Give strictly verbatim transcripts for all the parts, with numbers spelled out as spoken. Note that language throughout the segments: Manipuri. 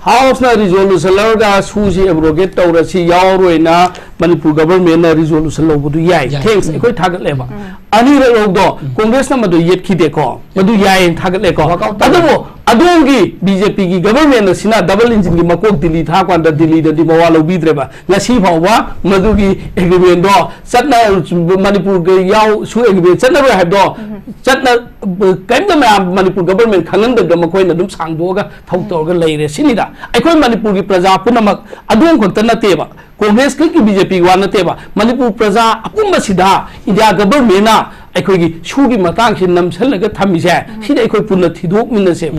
ꯍꯥꯎꯁꯅ ꯔꯤꯖꯣꯂꯨꯁꯟ ꯂꯧꯔꯒ ꯁꯨꯁꯤ ꯑꯦꯕ꯭ꯔꯣꯒꯦꯠ ꯇꯧꯔꯁꯤ ꯌꯥꯎꯔꯣꯏꯅ ꯃꯅꯤꯄꯨꯔ ꯒꯚꯔꯟꯃꯦꯟꯅ ꯔꯤꯖꯣꯂꯨꯁꯟ ꯂꯧꯕꯗꯨ ꯌꯥꯏ꯫ ꯌꯥꯏ꯫ ꯊꯦꯡꯁ꯫ ꯎꯝ꯫ ꯑꯩꯈꯣꯏ ꯊꯥꯒꯠꯂꯦꯕ꯫ ꯑꯅꯤꯔꯛ ꯂꯧꯗꯣ ꯀꯣꯡꯒ꯭ꯔꯦꯁꯅ ꯃꯗꯨ ꯌꯦꯠꯈꯤꯗꯦꯀꯣ, ꯃꯗꯨ ꯌꯥꯏꯌꯦꯅ ꯊꯥꯒꯠꯂꯦꯀꯣ꯫ Walkout ꯇꯧꯔꯦ꯫ ꯑꯗꯨꯕꯨ ꯑꯗꯣꯝꯒꯤ ꯕꯤ ꯖꯦ ꯄꯤꯒꯤ ꯒꯚꯔꯟꯃꯦꯟ ꯑꯁꯤꯅ ꯗꯕꯜ ꯏꯟꯖꯤꯟꯒꯤ ꯃꯀꯣꯛ ꯗꯤꯜꯂꯤ ꯊꯥꯀꯥꯟꯗ ꯗꯤꯜꯂꯤꯗꯗꯤ ꯃꯋꯥ ꯂꯧꯕꯤꯗ꯭ꯔꯦꯕ꯫ ꯉꯁꯤ ꯐꯥꯎꯕ ꯃꯗꯨꯒꯤ ꯑꯦꯒ꯭ꯔꯤꯃꯦꯟꯗꯣ ꯆꯠꯅ, ꯃꯅꯤꯄꯨꯔꯒ ꯌꯥꯎ ꯁꯨ ꯑꯦꯒ꯭ꯔꯤꯃꯦꯟ ꯆꯠꯅꯔꯣꯏ ꯍꯥꯏꯕꯗꯣ ꯆꯠꯅ, ꯀꯔꯤꯝꯇ ꯃꯌꯥꯝ ꯃꯅꯤꯄꯨꯔ ꯒꯚꯔꯟꯃꯦꯟ ꯈꯪꯍꯟꯗꯕꯤꯗ ꯃꯈꯣꯏꯅ ꯑꯗꯨꯝ ꯁꯥꯡꯗꯣꯛꯑꯒ ꯊꯧ ꯇꯧꯔꯒ ꯂꯩꯔꯦ ꯁꯤꯅꯤꯗ꯫ ꯑꯩꯈꯣꯏ ꯃꯅꯤꯄꯨꯔꯒꯤ ꯄ꯭ꯔꯖꯥ ꯄꯨꯝꯅꯃꯛ ꯑꯗꯣꯝ ꯈꯛꯇ ꯅꯠꯇꯦꯕ, ꯀꯣꯡꯒ꯭ꯔꯦꯁ ꯈꯛꯀꯤ ꯕꯤ ꯖꯦ ꯄꯤꯒꯤ ꯋꯥ ꯅꯠꯇꯦꯕ, ꯃꯅꯤꯄꯨꯔ ꯄ꯭ꯔꯖꯥ ꯑꯄꯨꯝꯕꯁꯤꯗ ꯏꯟꯗꯤꯌꯥ ꯒꯚꯔꯟꯃꯦꯟꯅ ꯑꯩꯈꯣꯏꯒꯤ ꯁꯨꯒꯤ ꯃꯇꯥꯡꯁꯤ ꯅꯝꯁꯤꯜꯂꯒ ꯊꯝꯃꯤꯁꯦ, ꯁꯤꯗꯤ ꯑꯩꯈꯣꯏ ꯄꯨꯟꯅ ꯊꯤꯗꯣꯛꯃꯤꯟꯅꯁꯦ,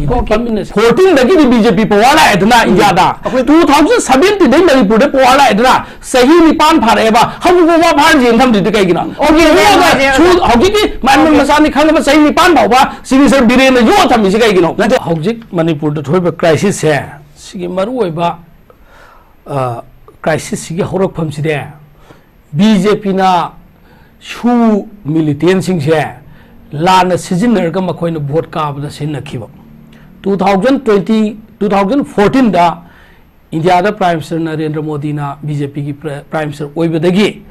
ꯐꯣꯔꯇꯤꯟꯗꯒꯤꯗꯤ ꯕꯤ ꯖꯦ ꯄꯤ ꯄꯋꯥꯔ ꯂꯥꯛꯑꯦꯗꯅ ꯏꯟꯗꯤꯌꯥꯗ, ꯇꯨ ꯊꯥꯎꯖꯟ ꯁꯚꯦꯟꯇꯤꯟꯗꯩ ꯃꯅꯤꯄꯨꯔꯗ ꯄꯋꯥꯔ ꯂꯥꯛꯑꯦꯗꯅ, ꯆꯍꯤ ꯅꯤꯄꯥꯟ ꯐꯥꯔꯛꯑꯦꯕ, ꯍꯧꯖꯤꯛ ꯐꯥꯎꯕ ꯐꯥꯔꯁꯤ ꯊꯝꯗ꯭ꯔꯤꯗꯤ ꯀꯩꯒꯤꯅꯣ? ꯍꯧꯖꯤꯛ ꯍꯧꯖꯤꯛꯀꯤ ꯃꯌꯥꯝ ꯃꯆꯥꯅꯤ ꯈꯪꯅꯕ ꯆꯍꯤ ꯅꯤꯄꯥꯟ ꯐꯥꯎꯕ ꯁꯤꯒꯅꯦꯆꯔ ꯕꯤꯔꯦꯟꯅ ꯌꯣꯛꯑ ꯊꯝꯃꯤꯁꯦ ꯀꯩꯒꯤꯅꯣ? ꯅꯠꯇꯦ, ꯍꯧꯖꯤꯛ ꯃꯅꯤꯄꯨꯔꯗ ꯊꯣꯛꯏꯕ ꯀ꯭ꯔꯥꯏꯁꯤꯁꯁꯦ ꯁꯤꯒꯤ ꯃꯔꯨꯑꯣꯏꯕ, ꯑ, ꯀ꯭ꯔꯥꯏꯁꯤꯁꯁꯤꯒꯤ ꯍꯧꯔꯛꯐꯝꯁꯤꯗꯤ ꯕꯤ ꯖꯦ ꯄꯤꯅ ꯁꯨ ꯃꯤꯂꯤꯇꯦꯟꯁꯤꯡꯁꯦ ꯂꯥꯟꯅ ꯁꯤꯖꯤꯟꯅꯔꯒ ꯃꯈꯣꯏꯅ ꯚꯣꯠ ꯀꯥꯕꯗ ꯁꯤꯖꯤꯟꯅꯈꯤꯕ꯫ Two thousand twenty, two thousand ꯐꯣꯔꯇꯤꯟꯗ ꯏꯟꯗꯤꯌꯥꯗ ꯄ꯭ꯔꯥꯏꯝ ꯃꯤꯅꯤꯁꯇꯔ ꯅꯔꯦꯟꯗ꯭ꯔ ꯃꯣꯗꯤꯅ ꯕꯤ ꯖꯦ ꯄꯤꯒꯤ ꯄ꯭ꯔ-, ꯄ꯭ꯔꯥꯏꯝ ꯃꯤꯅꯤꯁꯇꯔ ꯑꯣꯏꯕꯗꯒꯤ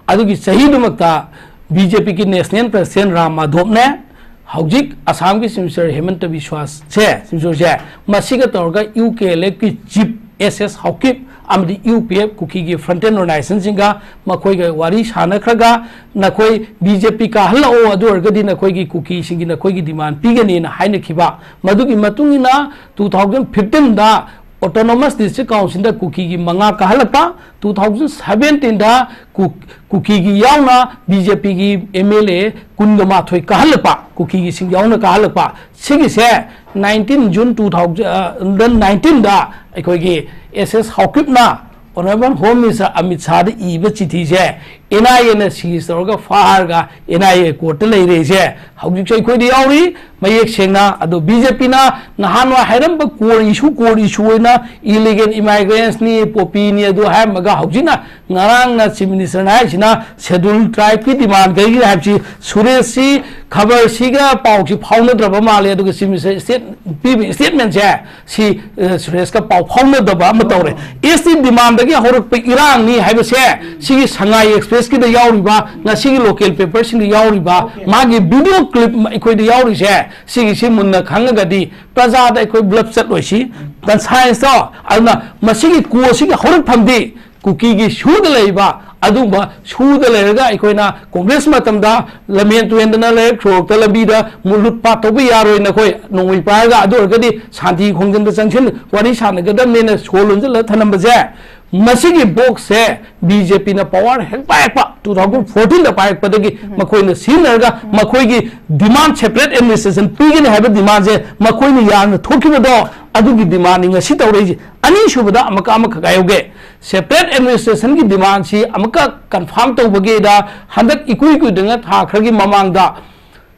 ꯑꯗꯨꯒꯤ ꯆꯍꯤꯗꯨꯃꯛꯇ ꯕꯤ ꯖꯦ ꯄꯤꯒꯤ ꯅꯦꯁꯅꯦꯜ ꯄ꯭ꯔꯁꯤꯗꯦꯟ ꯔꯥꯝ ꯃꯥꯙꯣꯞꯅꯦ, ꯍꯧꯖꯤꯛ ꯑꯁꯥꯝꯒꯤ ꯆꯤꯐ ꯃꯤꯅꯤꯁꯇꯔ ꯍꯦꯃꯟꯇ ꯕꯤꯁ꯭ꯋꯥꯁꯁꯦ, ꯆꯤꯐ ꯃꯤꯅꯤꯁꯇꯔꯁꯦ, ꯃꯁꯤꯒ ꯇꯧꯔꯒ ꯌꯨ ꯀꯦ ꯑꯦꯜ ꯑꯦꯐꯀꯤ ꯆꯤꯐ ꯑꯦꯁ ꯑꯦꯁ ꯍꯥꯎꯀꯤꯞ ꯑꯃꯗꯤ ꯌꯨ ꯄꯤ ꯑꯦꯐ ꯀꯨꯀꯤꯒꯤ ꯐ꯭ꯔꯟꯇꯦꯜ ꯑꯣꯔꯒꯅꯥꯏꯖꯦꯁꯟꯁꯤꯡꯒ ꯃꯈꯣꯏꯒ ꯋꯥꯔꯤ ꯁꯥꯟꯅꯈ꯭ꯔꯒ, "ꯅꯈꯣꯏ ꯕꯤ ꯖꯦ ꯄꯤ ꯀꯥꯍꯜꯂꯛꯑꯣ, ꯑꯗꯨ ꯑꯣꯏꯔꯒꯗꯤ ꯅꯈꯣꯏꯒꯤ ꯀꯨꯀꯤꯁꯤꯡꯒꯤ ꯅꯈꯣꯏꯒꯤ ꯗꯤꯃꯥꯟ ꯄꯤꯒꯅꯤꯅ" ꯍꯥꯏꯅꯈꯤꯕ꯫ ꯃꯗꯨꯒꯤ ꯃꯇꯨꯡ ꯏꯟꯅ ꯇꯨ ꯊꯥꯎꯖꯟ ꯐꯤꯐꯇꯤꯟꯗ ꯑꯣꯇꯣꯅꯣꯃꯁ ꯗꯤꯁꯇ꯭ꯔꯤꯛ ꯀꯥꯎꯟꯁꯤꯜꯗ ꯀꯨꯀꯤꯒꯤ ꯃꯉꯥ ꯀꯥꯍꯜꯂꯛꯄ, ꯇꯨ ꯊꯥꯎꯖꯟ ꯁꯚꯦꯟꯇꯤꯟꯗ ꯀꯨ-, ꯀꯨꯀꯤꯒꯤ ꯌꯥꯎꯅ ꯕꯤ ꯖꯦ ꯄꯤꯒꯤ ꯑꯦꯝ ꯑꯦꯜ ꯑꯦ ꯀꯨꯟꯒ ꯃꯥꯊꯣꯏ ꯀꯥꯍꯜꯂꯛꯄ, ꯀꯨꯀꯤꯒꯤꯁꯤꯡ ꯌꯥꯎꯅ ꯀꯥꯍꯜꯂꯛꯄ꯫ ꯁꯤꯒꯤꯁꯦ ꯅꯥꯏꯟꯇꯤꯟ ꯖꯨꯟ ꯇꯨ ꯊꯥꯎꯖꯟ ꯅꯥꯏꯟꯇꯤꯟꯗ ꯑꯩꯈꯣꯏꯒꯤ ꯑꯦꯁ ꯑꯦꯁ ꯍꯥꯎꯀꯤꯞꯅ ꯑꯣꯅꯔꯦꯕꯜ ꯍꯣꯝ ꯃꯤꯅꯤꯁꯇꯔ ꯑꯃꯤꯠ ꯁꯥꯍꯗ ꯏꯕ ꯆꯤꯊꯤꯁꯦ ꯑꯦꯟ ꯑꯥꯏ ꯑꯦꯅ ꯁꯤꯖ ꯇꯧꯔꯒ ꯐꯥꯔꯒ ꯑꯦꯟ ꯑꯥꯏ ꯑꯦ ꯀꯣꯔꯠꯇ ꯂꯩꯔꯦꯁꯦ ꯍꯧꯖꯤꯛꯁꯨ ꯑꯩꯈꯣꯏꯗ ꯌꯥꯎꯔꯤ꯫ ꯃꯌꯦꯛ ꯁꯦꯡꯅ꯫ ꯑꯗꯣ ꯕꯤ ꯖꯦ ꯄꯤꯅ ꯅꯍꯥꯟꯋꯥꯏ ꯍꯥꯏꯔꯝꯕ core issue, core issue ꯑꯣꯏꯅ illegal immigrants ꯅꯤ, poppy ꯅꯤ ꯑꯗꯨ ꯍꯥꯏꯔꯝꯃꯒ ꯍꯧꯖꯤꯛꯅ ꯉꯔꯥꯡꯅ Chief Minister ꯅ ꯍꯥꯏꯁꯤꯅ Scheduled Tribe ꯀꯤ demand ꯀꯩꯒꯤꯅꯣ ꯍꯥꯏꯕꯁꯤ ꯁꯨꯔꯦꯁꯁꯤ ꯈꯕꯔꯁꯤꯒ ꯄꯥꯎꯁꯤ ꯐꯥꯎꯅꯗ꯭ꯔꯕ ꯃꯥꯜꯂꯦ꯫ ꯑꯗꯨꯒ Chief Minister state ꯄꯤꯕ statement ꯁꯦ ꯁꯤ, ꯑ, ꯁꯨꯔꯦꯁꯀ ꯄꯥꯎ ꯐꯥꯎꯅꯗꯕ ꯑꯃ ꯇꯧꯔꯦ꯫ ꯑꯦꯁ ꯇꯤ demand ꯗꯒꯤ ꯍꯧꯔꯛꯄ ꯏꯔꯥꯡꯅꯤ ꯍꯥꯏꯕꯁꯦ ꯁꯤꯒꯤ ꯁꯉꯥꯏ Express ꯀꯤꯗ ꯌꯥꯎꯔꯤꯕ, ꯉꯁꯤꯒꯤ local paper ꯁꯤꯡꯗ ꯌꯥꯎꯔꯤꯕ, ꯃꯥꯒꯤ video clip ꯑꯩꯈꯣꯏꯗ ꯌꯥꯎꯔꯤꯁꯦ ꯁꯤꯒꯤꯁꯤ ꯃꯨꯟꯅ ꯈꯪꯉꯒꯗꯤ ꯄ꯭ꯔꯖꯥꯗ ꯑꯩꯈꯣꯏ ꯕ꯭ꯂꯞ ꯆꯠꯂꯣꯏꯁꯤ꯫ Conscience ꯇꯣ꯫ ꯑꯗꯨꯅ ꯃꯁꯤꯒꯤ core ꯁꯤꯒꯤ ꯍꯧꯔꯛꯐꯝꯗꯤ ꯀꯨꯀꯤꯒꯤ ꯁꯨꯗ ꯂꯩꯕ ꯑꯗꯨꯒꯨꯝꯕ ꯁꯨꯗ ꯂꯩꯔꯒ ꯑꯩꯈꯣꯏꯅ ꯀꯣꯡꯒ꯭ꯔꯦꯁ ꯃꯇꯝꯗ ꯂꯝꯍꯦꯟ ꯇꯨꯍꯦꯟꯗꯅ ꯂꯩꯔꯛ ꯁꯣꯔꯣꯛꯇ ꯂꯝꯕꯤꯗ ꯃꯨ-, ꯂꯨꯠ ꯄꯥꯠ ꯇꯧꯕ ꯌꯥꯔꯣꯏ, ꯅꯈꯣꯏ ꯅꯣꯡꯃꯩ ꯄꯥꯏꯔꯒ ꯑꯗꯨ ꯑꯣꯏꯔꯒꯗꯤ ꯁꯥꯟꯇꯤ ꯈꯣꯡꯖꯟꯗ ꯆꯪꯁꯤꯟ ꯋꯥꯔꯤ ꯁꯥꯟꯅꯒꯗꯕꯅꯦꯅ ꯁꯣ ꯂꯣꯟꯁꯤꯜꯂꯒ ꯊꯅꯝꯕꯁꯦ, ꯃꯁꯤꯒꯤ box ꯁꯦ ꯕꯤ ꯖꯦ ꯄꯤꯅ power ꯍꯦꯛ ꯄꯥꯏꯔꯛꯄ two thousand fourteen ꯗ ꯄꯥꯏꯔꯛꯄꯗꯒꯤ ꯃꯈꯣꯏꯅ ꯁꯤꯖꯤꯟꯅꯔꯒ ꯃꯈꯣꯏꯒꯤ demand separate administration ꯄꯤꯒꯅꯤ ꯍꯥꯏꯕ demand ꯁꯦ ꯃꯈꯣꯏꯅ ꯌꯥꯝꯅ ꯊꯣꯛꯈꯤꯕꯗꯣ ꯑꯗꯨꯒꯤ demand ꯅꯤ ꯉꯁꯤ ꯇꯧꯔꯛꯏꯁꯦ꯫ ꯑꯅꯤꯁꯨꯕꯗ ꯑꯃꯨꯛꯀ ꯑꯃꯈꯛ ꯍꯥꯏꯍꯧꯒꯦ꯫ Separate administration ꯒꯤ demand ꯁꯤ ꯑꯃꯨꯛꯀ confirm ꯇꯧꯕꯒꯤꯗ ꯍꯟꯗꯛ ꯏꯀꯨꯏ ꯀꯨꯏꯗꯅ ꯊꯥ ꯈꯔꯒꯤ ꯃꯃꯥꯡꯗ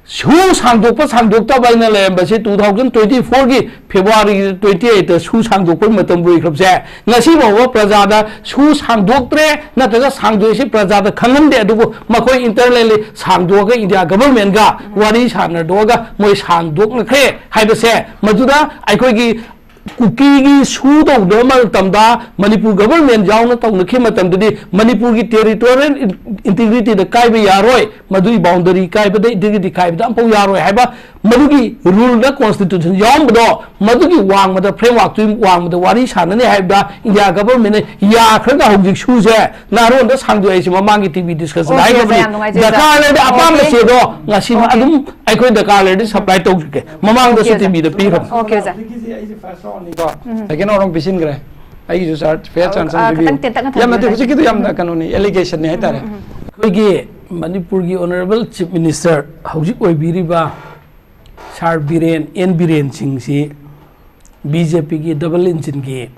ꯁꯨ ꯁꯥꯡꯗꯣꯛꯄ ꯁꯥꯡꯗꯣꯛꯇꯕ ꯍꯥꯏꯅ ꯂꯩꯔꯝꯕꯁꯤ two thousand twenty four ꯒꯤ February twenty eight ꯇ ꯁꯨ ꯁꯥꯡꯗꯣꯛꯄꯒꯤ ꯃꯇꯝ ꯂꯣꯏꯈ꯭ꯔꯕꯁꯦ ꯉꯁꯤ ꯐꯥꯎꯕ ꯄ꯭ꯔꯖꯥꯗ ꯁꯨ ꯁꯥꯡꯗꯣꯛꯇ꯭ꯔꯦ ꯅꯠꯇ꯭ꯔꯒ ꯁꯥꯡꯗꯣꯛꯏꯁꯤ ꯄ꯭ꯔꯖꯥꯗ ꯈꯪꯍꯟꯗꯦ꯫ ꯑꯗꯨꯕꯨ ꯃꯈꯣꯏ internally ꯁꯥꯡꯗꯣꯛꯑꯒ India government ꯒ ꯋꯥꯔꯤ ꯁꯥꯟꯅꯗꯣꯛꯑꯒ ꯃꯣꯏ ꯁꯥꯡꯗꯣꯛꯅꯈ꯭ꯔꯦ ꯍꯥꯏꯕꯁꯦ ꯃꯗꯨꯗ ꯑꯩꯈꯣꯏꯒꯤ ꯀꯨꯀꯤꯒꯤ ꯁꯨ ꯇꯧꯗꯕ ꯃꯇꯝꯗ ꯃꯅꯤꯄꯨꯔ government ꯌꯥꯎꯅ ꯇꯧꯅꯈꯤꯕ ꯃꯇꯝꯗꯗꯤ ꯃꯅꯤꯄꯨꯔꯒꯤ territorial integrity ꯗ ꯀꯥꯏꯕ ꯌꯥꯔꯣꯏ, ꯃꯗꯨꯒꯤ boundary ꯀꯥꯏꯕꯗ, integrity ꯀꯥꯏꯕꯗ ꯑꯃꯐꯥꯎ ꯌꯥꯔꯣꯏ ꯍꯥꯏꯕ ꯃꯗꯨꯒꯤ rule ꯗ constitution ꯌꯥꯎꯔꯝꯕꯗꯣ ꯃꯗꯨꯒꯤ ꯋꯥꯡꯃꯗ, framework ꯇꯨꯒꯤ ꯋꯥꯡꯃꯗ ꯋꯥꯔꯤ ꯁꯥꯟꯅꯅꯤ ꯍꯥꯏꯕꯗ India government ꯅ ꯌꯥꯈ꯭ꯔꯒ ꯍꯧꯖꯤꯛ ꯁꯨꯁꯦ ꯅꯥꯔꯣꯟꯗ ꯁꯥꯡꯗꯣꯛꯑꯦ꯫ ꯑꯩꯁꯦ ꯃꯃꯥꯡꯒꯤ T V discussion OK, ꯍꯥꯏꯈ꯭ꯔꯕꯅꯤ꯫ ꯌꯥꯝ ꯅꯨꯡꯉꯥꯏꯖꯩ, ꯗꯔꯀꯥꯔ ꯂꯩꯔꯗꯤ ꯑꯄꯥꯝꯕ OK꯫ ꯆꯦꯗꯣ ꯉꯁꯤ OK꯫ ꯑꯗꯨꯝ ꯑꯩꯈꯣꯏ ꯗꯔꯀꯥꯔ ꯂꯩꯔꯗꯤ supply ꯇꯧꯖꯒꯦ꯫ ꯃꯃꯥꯡꯗꯁꯨ OK, T V ꯗ ꯄꯤꯈ꯭ꯔꯕꯅꯤ꯫ OK, ꯑꯣꯖꯥ꯫ ꯍꯧꯖꯤꯛꯀꯤꯁꯤ ꯑꯩꯁꯦ first round ꯅꯤꯀꯣ꯫ Second round ꯑꯃꯨꯛ ꯄꯤꯁꯤꯟꯈ꯭ꯔꯦ꯫ ꯑꯩꯒꯤꯁꯨ ꯁꯥꯔ fair chance ꯑꯃ ꯑ, ꯄꯤꯕꯤꯌꯨ꯫ ꯈꯤꯇꯪ ꯇꯦꯟꯇꯛꯅ ꯌꯥꯝ ꯅꯠꯇꯦ, ꯊꯝꯕꯤꯌꯨꯅꯦ꯫ ꯍꯧꯖꯤꯛꯀꯤꯗꯣ ꯌꯥꯝꯅ ꯀꯩꯅꯣꯅꯤ, allegation ꯅꯤ ꯍꯥꯏꯇꯥꯔꯦ꯫ ꯑꯩꯈꯣꯏꯒꯤ ꯃꯅꯤꯄꯨꯔꯒꯤ honourable Chief Minister ꯍꯧꯖꯤꯛ ꯑꯣꯏꯕꯤꯔꯤꯕ ꯁꯥꯔ ꯕꯤꯔꯦꯟ, ꯑꯦꯟ ꯕꯤꯔꯦꯟ ꯁꯤꯡꯁꯤ ꯕꯤ ꯖꯦ ꯄꯤꯒꯤ double engine ꯒꯤ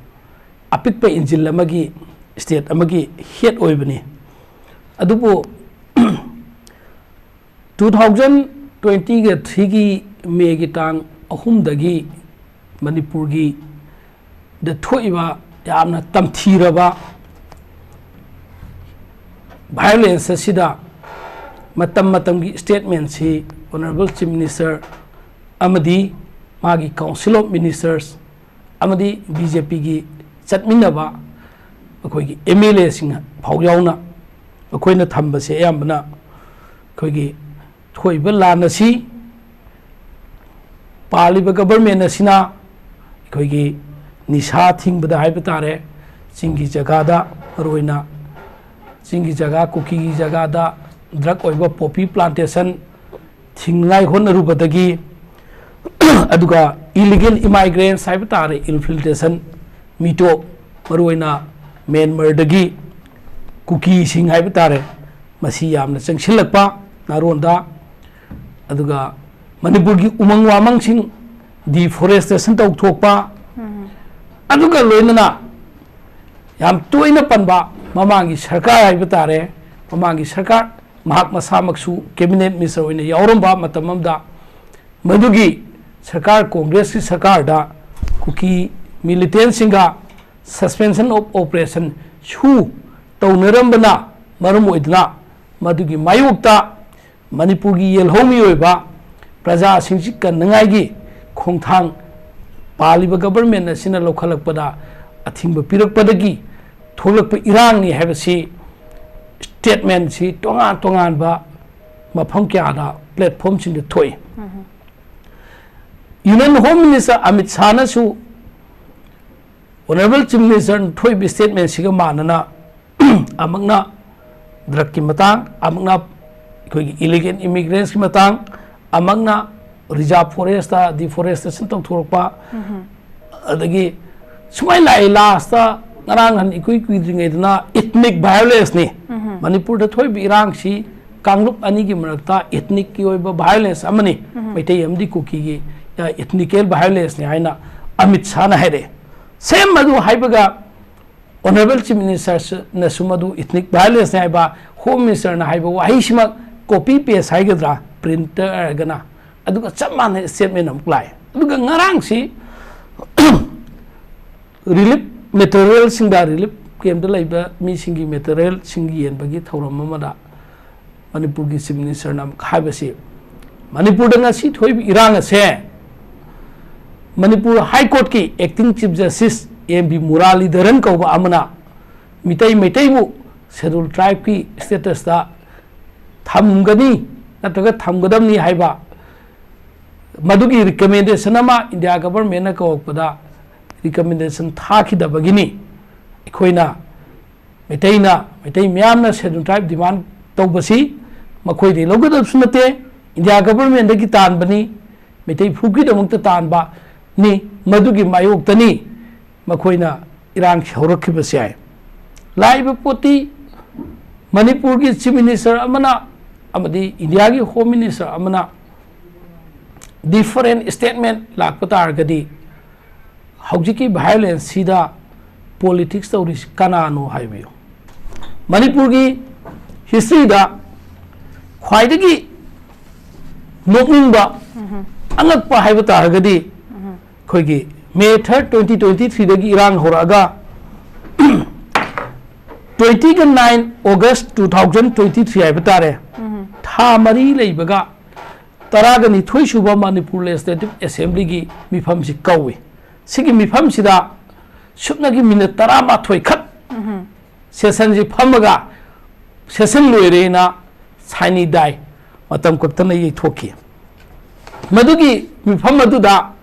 ꯑꯄꯤꯛꯄ engine ꯑꯃꯒꯤ state ꯑꯃꯒꯤ head ꯑꯣꯏꯕꯅꯤ꯫ ꯑꯗꯨꯕꯨ ꯇꯨ ꯊꯥꯎꯖꯟ ꯇ꯭ꯋꯦꯟꯇꯤꯒ ꯊ꯭ꯔꯤꯒꯤ ꯃꯦꯒꯤ ꯇꯥꯡ ꯑꯍꯨꯝꯗꯒꯤ ꯃꯅꯤꯄꯨꯔꯒꯤ ꯗ ꯊꯣꯛꯏꯕ ꯌꯥꯝꯅ ꯇꯝꯊꯤꯔꯕ ꯚꯥꯏꯑꯣꯂꯦꯟꯁ ꯑꯁꯤꯗ ꯃꯇꯝ ꯃꯇꯝꯒꯤ ꯁ꯭ꯇꯦꯠꯃꯦꯟꯁꯤ ꯑꯣꯅꯔꯦꯕꯜ ꯆꯤꯐ ꯃꯤꯅꯤꯁꯇꯔ ꯑꯃꯗꯤ ꯃꯥꯒꯤ ꯀꯥꯎꯟꯁꯤꯜ ꯑꯣꯐ ꯃꯤꯅꯤꯁꯇꯔꯁ ꯑꯃꯗꯤ ꯕꯤ ꯖꯦ ꯄꯤꯒꯤ ꯆꯠꯃꯤꯟꯅꯕ ꯑꯩꯈꯣꯏꯒꯤ ꯑꯦꯝ ꯑꯦꯜ ꯑꯦꯁꯤꯡ ꯐꯥꯎ ꯌꯥꯎꯅ ꯑꯩꯈꯣꯏꯅ ꯊꯝꯕꯁꯦ ꯑꯌꯥꯝꯕꯅ ꯑꯩꯈꯣꯏꯒꯤ ꯊꯣꯛꯏꯕ ꯂꯥꯟ ꯑꯁꯤ ꯄꯥꯜꯂꯤꯕ ꯒꯕꯔꯃꯦꯟ ꯑꯁꯤꯅ ꯑꯩꯈꯣꯏꯒꯤ ꯅꯤꯁꯥ ꯊꯤꯡꯕꯗ ꯍꯥꯏꯕ ꯇꯥꯔꯦ, ꯆꯤꯡꯒꯤ ꯖꯒꯥꯗ ꯃꯔꯨꯑꯣꯏꯅ ꯆꯤꯡꯒꯤ ꯖꯒꯥ, ꯀꯨꯀꯤꯒꯤ ꯖꯒꯥꯗ ꯗ꯭ꯔꯒ ꯑꯣꯏꯕ ꯄꯣꯄꯤ ꯄ꯭ꯂꯥꯟꯇꯦꯁꯟ ꯊꯤꯡꯅꯉꯥꯏ ꯍꯣꯠꯅꯔꯨꯕꯗꯒꯤ ꯑꯗꯨꯒ ꯏꯂꯤꯒꯦꯜ ꯏꯃꯥꯏꯒ꯭ꯔꯦꯟꯁ ꯍꯥꯏꯕ ꯇꯥꯔꯦ, ꯏꯟꯐꯤꯜꯇ꯭ꯔꯦꯁꯟ, ꯃꯤꯇꯣꯞ, ꯃꯔꯨꯑꯣꯏꯅ ꯃ꯭ꯌꯥꯟꯃꯥꯔꯗꯒꯤ ꯀꯨꯀꯤꯁꯤꯡ ꯍꯥꯏꯕ ꯇꯥꯔꯦ, ꯃꯁꯤ ꯌꯥꯝꯅ ꯆꯪꯁꯤꯜꯂꯛꯄ ꯅꯥꯔꯣꯟꯗ, ꯑꯗꯨꯒ ꯃꯅꯤꯄꯨꯔꯒꯤ ꯎꯃꯪ ꯋꯥꯃꯪꯁꯤꯡ ꯗꯤꯐꯣꯔꯦꯁꯇꯦꯁꯟ ꯇꯧꯊꯣꯛꯄ, ꯑꯗꯨꯒ ꯂꯣꯏꯅꯅ ꯌꯥꯝ ꯇꯣꯏꯅ ꯄꯟꯕ ꯃꯃꯥꯡꯒꯤ ꯁꯔꯀꯥꯔ ꯍꯥꯏꯕ ꯇꯥꯔꯦ, ꯃꯃꯥꯡꯒꯤ ꯁꯔꯀꯥꯔ, ꯃꯍꯥꯛ ꯃꯁꯥꯃꯛꯁꯨ ꯀꯦꯕꯤꯅꯦꯠ ꯃꯤꯅꯤꯁꯇꯔ ꯑꯣꯏꯅ ꯌꯥꯎꯔꯝꯕ ꯃꯇꯝ ꯑꯃꯗ ꯃꯗꯨꯒꯤ ꯁꯔꯀꯥꯔ, ꯀꯣꯡꯒ꯭ꯔꯦꯁꯀꯤ ꯁꯔꯀꯥꯔꯗ ꯀꯨꯀꯤ ꯃꯤꯂꯤꯇꯦꯟꯁꯤꯡꯒ ꯁꯁꯄꯦꯟꯁꯟ ꯑꯣꯐ ꯑꯣꯄꯔꯦꯁꯟ ꯁꯨ ꯇꯧꯅꯔꯝꯕꯅ ꯃꯔꯝ ꯑꯣꯏꯗꯨꯅ ꯃꯗꯨꯒꯤ ꯃꯥꯌꯣꯛꯇ ꯃꯅꯤꯄꯨꯔꯒꯤ ꯌꯦꯜꯍꯧꯃꯤ ꯑꯣꯏꯕ ꯄ꯭ꯔꯖꯥꯁꯤꯡꯁꯤ ꯀꯟꯅꯉꯥꯏꯒꯤ ꯈꯣꯡꯊꯥꯡ ꯄꯥꯜꯂꯤꯕ ꯒꯕꯔꯃꯦꯟ ꯑꯁꯤꯅ ꯂꯧꯈꯠꯂꯛꯄꯗ ꯑꯊꯤꯡꯕ ꯄꯤꯔꯛꯄꯗꯒꯤ ꯊꯣꯛꯂꯛꯄ ꯏꯔꯥꯡꯅꯤ ꯍꯥꯏꯕꯁꯤ ꯁ꯭ꯇꯦꯠꯃꯦꯟꯁꯤ ꯇꯣꯉꯥꯟ ꯇꯣꯉꯥꯟꯕ ꯃꯐꯝ ꯀꯌꯥꯗ, ꯄ꯭ꯂꯦꯠꯐꯣꯝꯁꯤꯡꯗ ꯊꯣꯛꯏ꯫ ꯌꯨꯅꯤꯌꯟ ꯍꯣꯝ ꯃꯤꯅꯤꯁꯇꯔ ꯑꯃꯤꯠ ꯁꯥꯍꯅꯁꯨ ꯑꯣꯅꯔꯦꯕꯜ ꯆꯤꯐ ꯃꯤꯅꯤꯁꯇꯔꯅ ꯊꯣꯛꯏꯕ ꯁ꯭ꯇꯦꯠꯃꯦꯟꯁꯤꯒ ꯃꯥꯟꯅꯅ ꯑꯃꯛꯅ ꯗ꯭ꯔꯒꯀꯤ ꯃꯇꯥꯡ, ꯑꯃꯛꯅ ꯑꯩꯈꯣꯏꯒꯤ ꯏꯂꯤꯒꯦꯜ ꯏꯃꯤꯒ꯭ꯔꯦꯟꯁꯀꯤ ꯃꯇꯥꯡ, ꯑꯃꯛꯅ ꯔꯤꯖꯥꯔꯚ ꯐꯣꯔꯦꯁꯇ ꯗꯤꯐꯣꯔꯦꯁꯇꯦꯁꯟ ꯇꯧꯊꯣꯔꯛꯄ, ꯑꯗꯒꯤ ꯁꯨꯃꯥꯏꯅ ꯂꯥꯛꯑꯦ, ꯂꯥꯁꯇ ꯉꯔꯥꯡ ꯅꯍꯥꯟ ꯏꯀꯨꯏ ꯀꯨꯏꯗ꯭ꯔꯤꯉꯩꯗꯅ ꯏꯊꯅꯤꯛ ꯚꯥꯏꯑꯣꯂꯦꯟꯁꯅꯤ꯫ ꯃꯅꯤꯄꯨꯔꯗ ꯊꯣꯛꯏꯕ ꯏꯔꯥꯡꯁꯤ ꯀꯥꯡꯂꯨꯞ ꯑꯅꯤꯒꯤ ꯃꯔꯛꯇ ꯏꯊꯅꯤꯛꯀꯤ ꯑꯣꯏꯕ ꯚꯥꯏꯑꯣꯂꯦꯟꯁ ꯑꯃꯅꯤ꯫ ꯃꯩꯇꯩ ꯑꯃꯗꯤ ꯀꯨꯀꯤꯒꯤ, ꯑ, ꯏꯊꯅꯤꯀꯦꯜ ꯚꯥꯏꯑꯣꯂꯦꯟꯁꯅꯤ ꯍꯥꯏꯅ ꯑꯃꯤꯠ ꯁꯥꯍꯅ ꯍꯥꯏꯔꯛꯑꯦ꯫ ꯁꯦꯝ ꯑꯗꯨ ꯍꯥꯏꯕꯒ Honorable Chief Minister ꯅꯁꯨ ꯃꯗꯨ ethnic violence ꯅꯤ ꯍꯥꯏꯕ, Home Minister ꯅ ꯍꯥꯏꯕ ꯋꯥꯍꯩꯁꯤꯃꯛ copy paste ꯍꯥꯏꯒꯗ꯭ꯔꯥ, print ꯇ ꯍꯥꯏꯔꯒꯅ, ꯑꯗꯨꯒ ꯆꯞ ꯃꯥꯟꯅꯩ statement ꯑꯃꯨꯛ ꯂꯥꯛꯑꯦ꯫ ꯑꯗꯨꯒ ꯉꯔꯥꯡꯁꯤ relief material ꯁꯤꯡꯗ, relief camp ꯇ ꯂꯩꯕ ꯃꯤꯁꯤꯡꯒꯤ material ꯁꯤꯡ ꯌꯦꯟꯕꯒꯤ ꯊꯧꯔꯝ ꯑꯃꯗ ꯃꯅꯤꯄꯨꯔꯒꯤ Chief Minister ꯅ ꯑꯃꯨꯛ ꯍꯥꯏꯕꯁꯤ, ꯃꯅꯤꯄꯨꯔꯗ ꯉꯁꯤ ꯊꯣꯛꯏꯕ ꯏꯔꯥꯡ ꯑꯁꯦ ꯃꯅꯤꯄꯨꯔ High Court ꯀꯤ Acting Chief Justice M V Muralidharan ꯀꯧꯕ ꯑꯃꯅ ꯃꯤꯇꯩ, ꯃꯩꯇꯩꯕꯨ Scheduled Tribe ꯀꯤ status ꯇ ꯊꯝꯒꯅꯤ ꯅꯠꯇ꯭ꯔꯒ ꯊꯝꯒꯗꯕꯅꯤ ꯍꯥꯏꯕ ꯃꯗꯨꯒꯤ recommendation ꯑꯃ India Government ꯅ ꯀꯧꯔꯛꯄꯗ recommendation ꯊꯥꯈꯤꯗꯕꯒꯤꯅꯤ꯫ ꯑꯩꯈꯣꯏꯅ ꯃꯩꯇꯩꯅ, ꯃꯩꯇꯩ ꯃꯤꯌꯥꯝꯅ Scheduled Tribe demand ꯇꯧꯕꯁꯤ ꯃꯈꯣꯏꯗꯒꯤ ꯂꯧꯒꯗꯕꯁꯨ ꯅꯠꯇꯦ, India Government ꯗꯒꯤ ꯇꯥꯟꯕꯅꯤ, ꯃꯩꯇꯩ ꯐꯨꯔꯨꯞꯀꯤꯗꯃꯛꯇ ꯇꯥꯟꯕꯅꯤ, ꯃꯗꯨꯒꯤ ꯃꯥꯌꯣꯛꯇꯅꯤ ꯃꯈꯣꯏꯅ ꯏꯔꯥꯡꯁꯤ ꯍꯧꯔꯛꯈꯤꯕꯁꯤ ꯍꯥꯏ꯫ ꯂꯥꯛꯏꯕ ꯄꯣꯠꯇꯤ ꯃꯅꯤꯄꯨꯔꯒꯤ Chief Minister ꯑꯃꯅ ꯑꯃꯗꯤ India ꯒꯤ Home Minister ꯑꯃꯅ different statement ꯂꯥꯛꯄ ꯇꯥꯔꯒꯗꯤ ꯍꯧꯖꯤꯛꯀꯤ violence ꯁꯤꯗ politics ꯇꯧꯔꯤꯁꯤ ꯀꯅꯥꯅꯣ ꯍꯥꯏꯕꯤꯌꯨ꯫ ꯃꯅꯤꯄꯨꯔꯒꯤ history ꯗ ꯈ꯭ꯋꯥꯏꯗꯒꯤ ꯅꯣꯛꯅꯤꯡꯕ, ꯑꯉꯛꯄ ꯍꯥꯏꯕ ꯇꯥꯔꯒꯗꯤ ꯑꯩꯈꯣꯏꯒꯤ May third, twenty twenty three ꯗꯒꯤ ꯏꯔꯥꯡ ꯍꯧꯔꯛꯑꯒ twenty ꯒ nine August two thousand twenty three ꯍꯥꯏꯕ ꯇꯥꯔꯦ, ꯊꯥ ꯃꯔꯤ ꯂꯩꯕꯒ ꯇꯔꯥꯒ ꯅꯤꯊꯣꯏ ꯁꯨꯕ ꯃꯅꯤꯄꯨꯔ Legislative Assembly ꯒꯤ ꯃꯤꯐꯝꯁꯤ ꯀꯧꯏ꯫ ꯁꯤꯒꯤ ꯃꯤꯐꯝꯁꯤꯗ ꯁꯨꯞꯅꯒꯤ minute ꯇꯔꯥꯃꯥꯊꯣꯏ ꯈꯛ session ꯁꯤ ꯐꯝꯃꯒ session ꯂꯣꯏꯔꯦꯅ sine die, ꯃꯇꯝ ꯈꯛꯇꯅ ꯌꯩꯊꯣꯛꯈꯤ꯫ ꯃꯗꯨꯒꯤ ꯃꯤꯐꯝ ꯑꯗꯨꯗ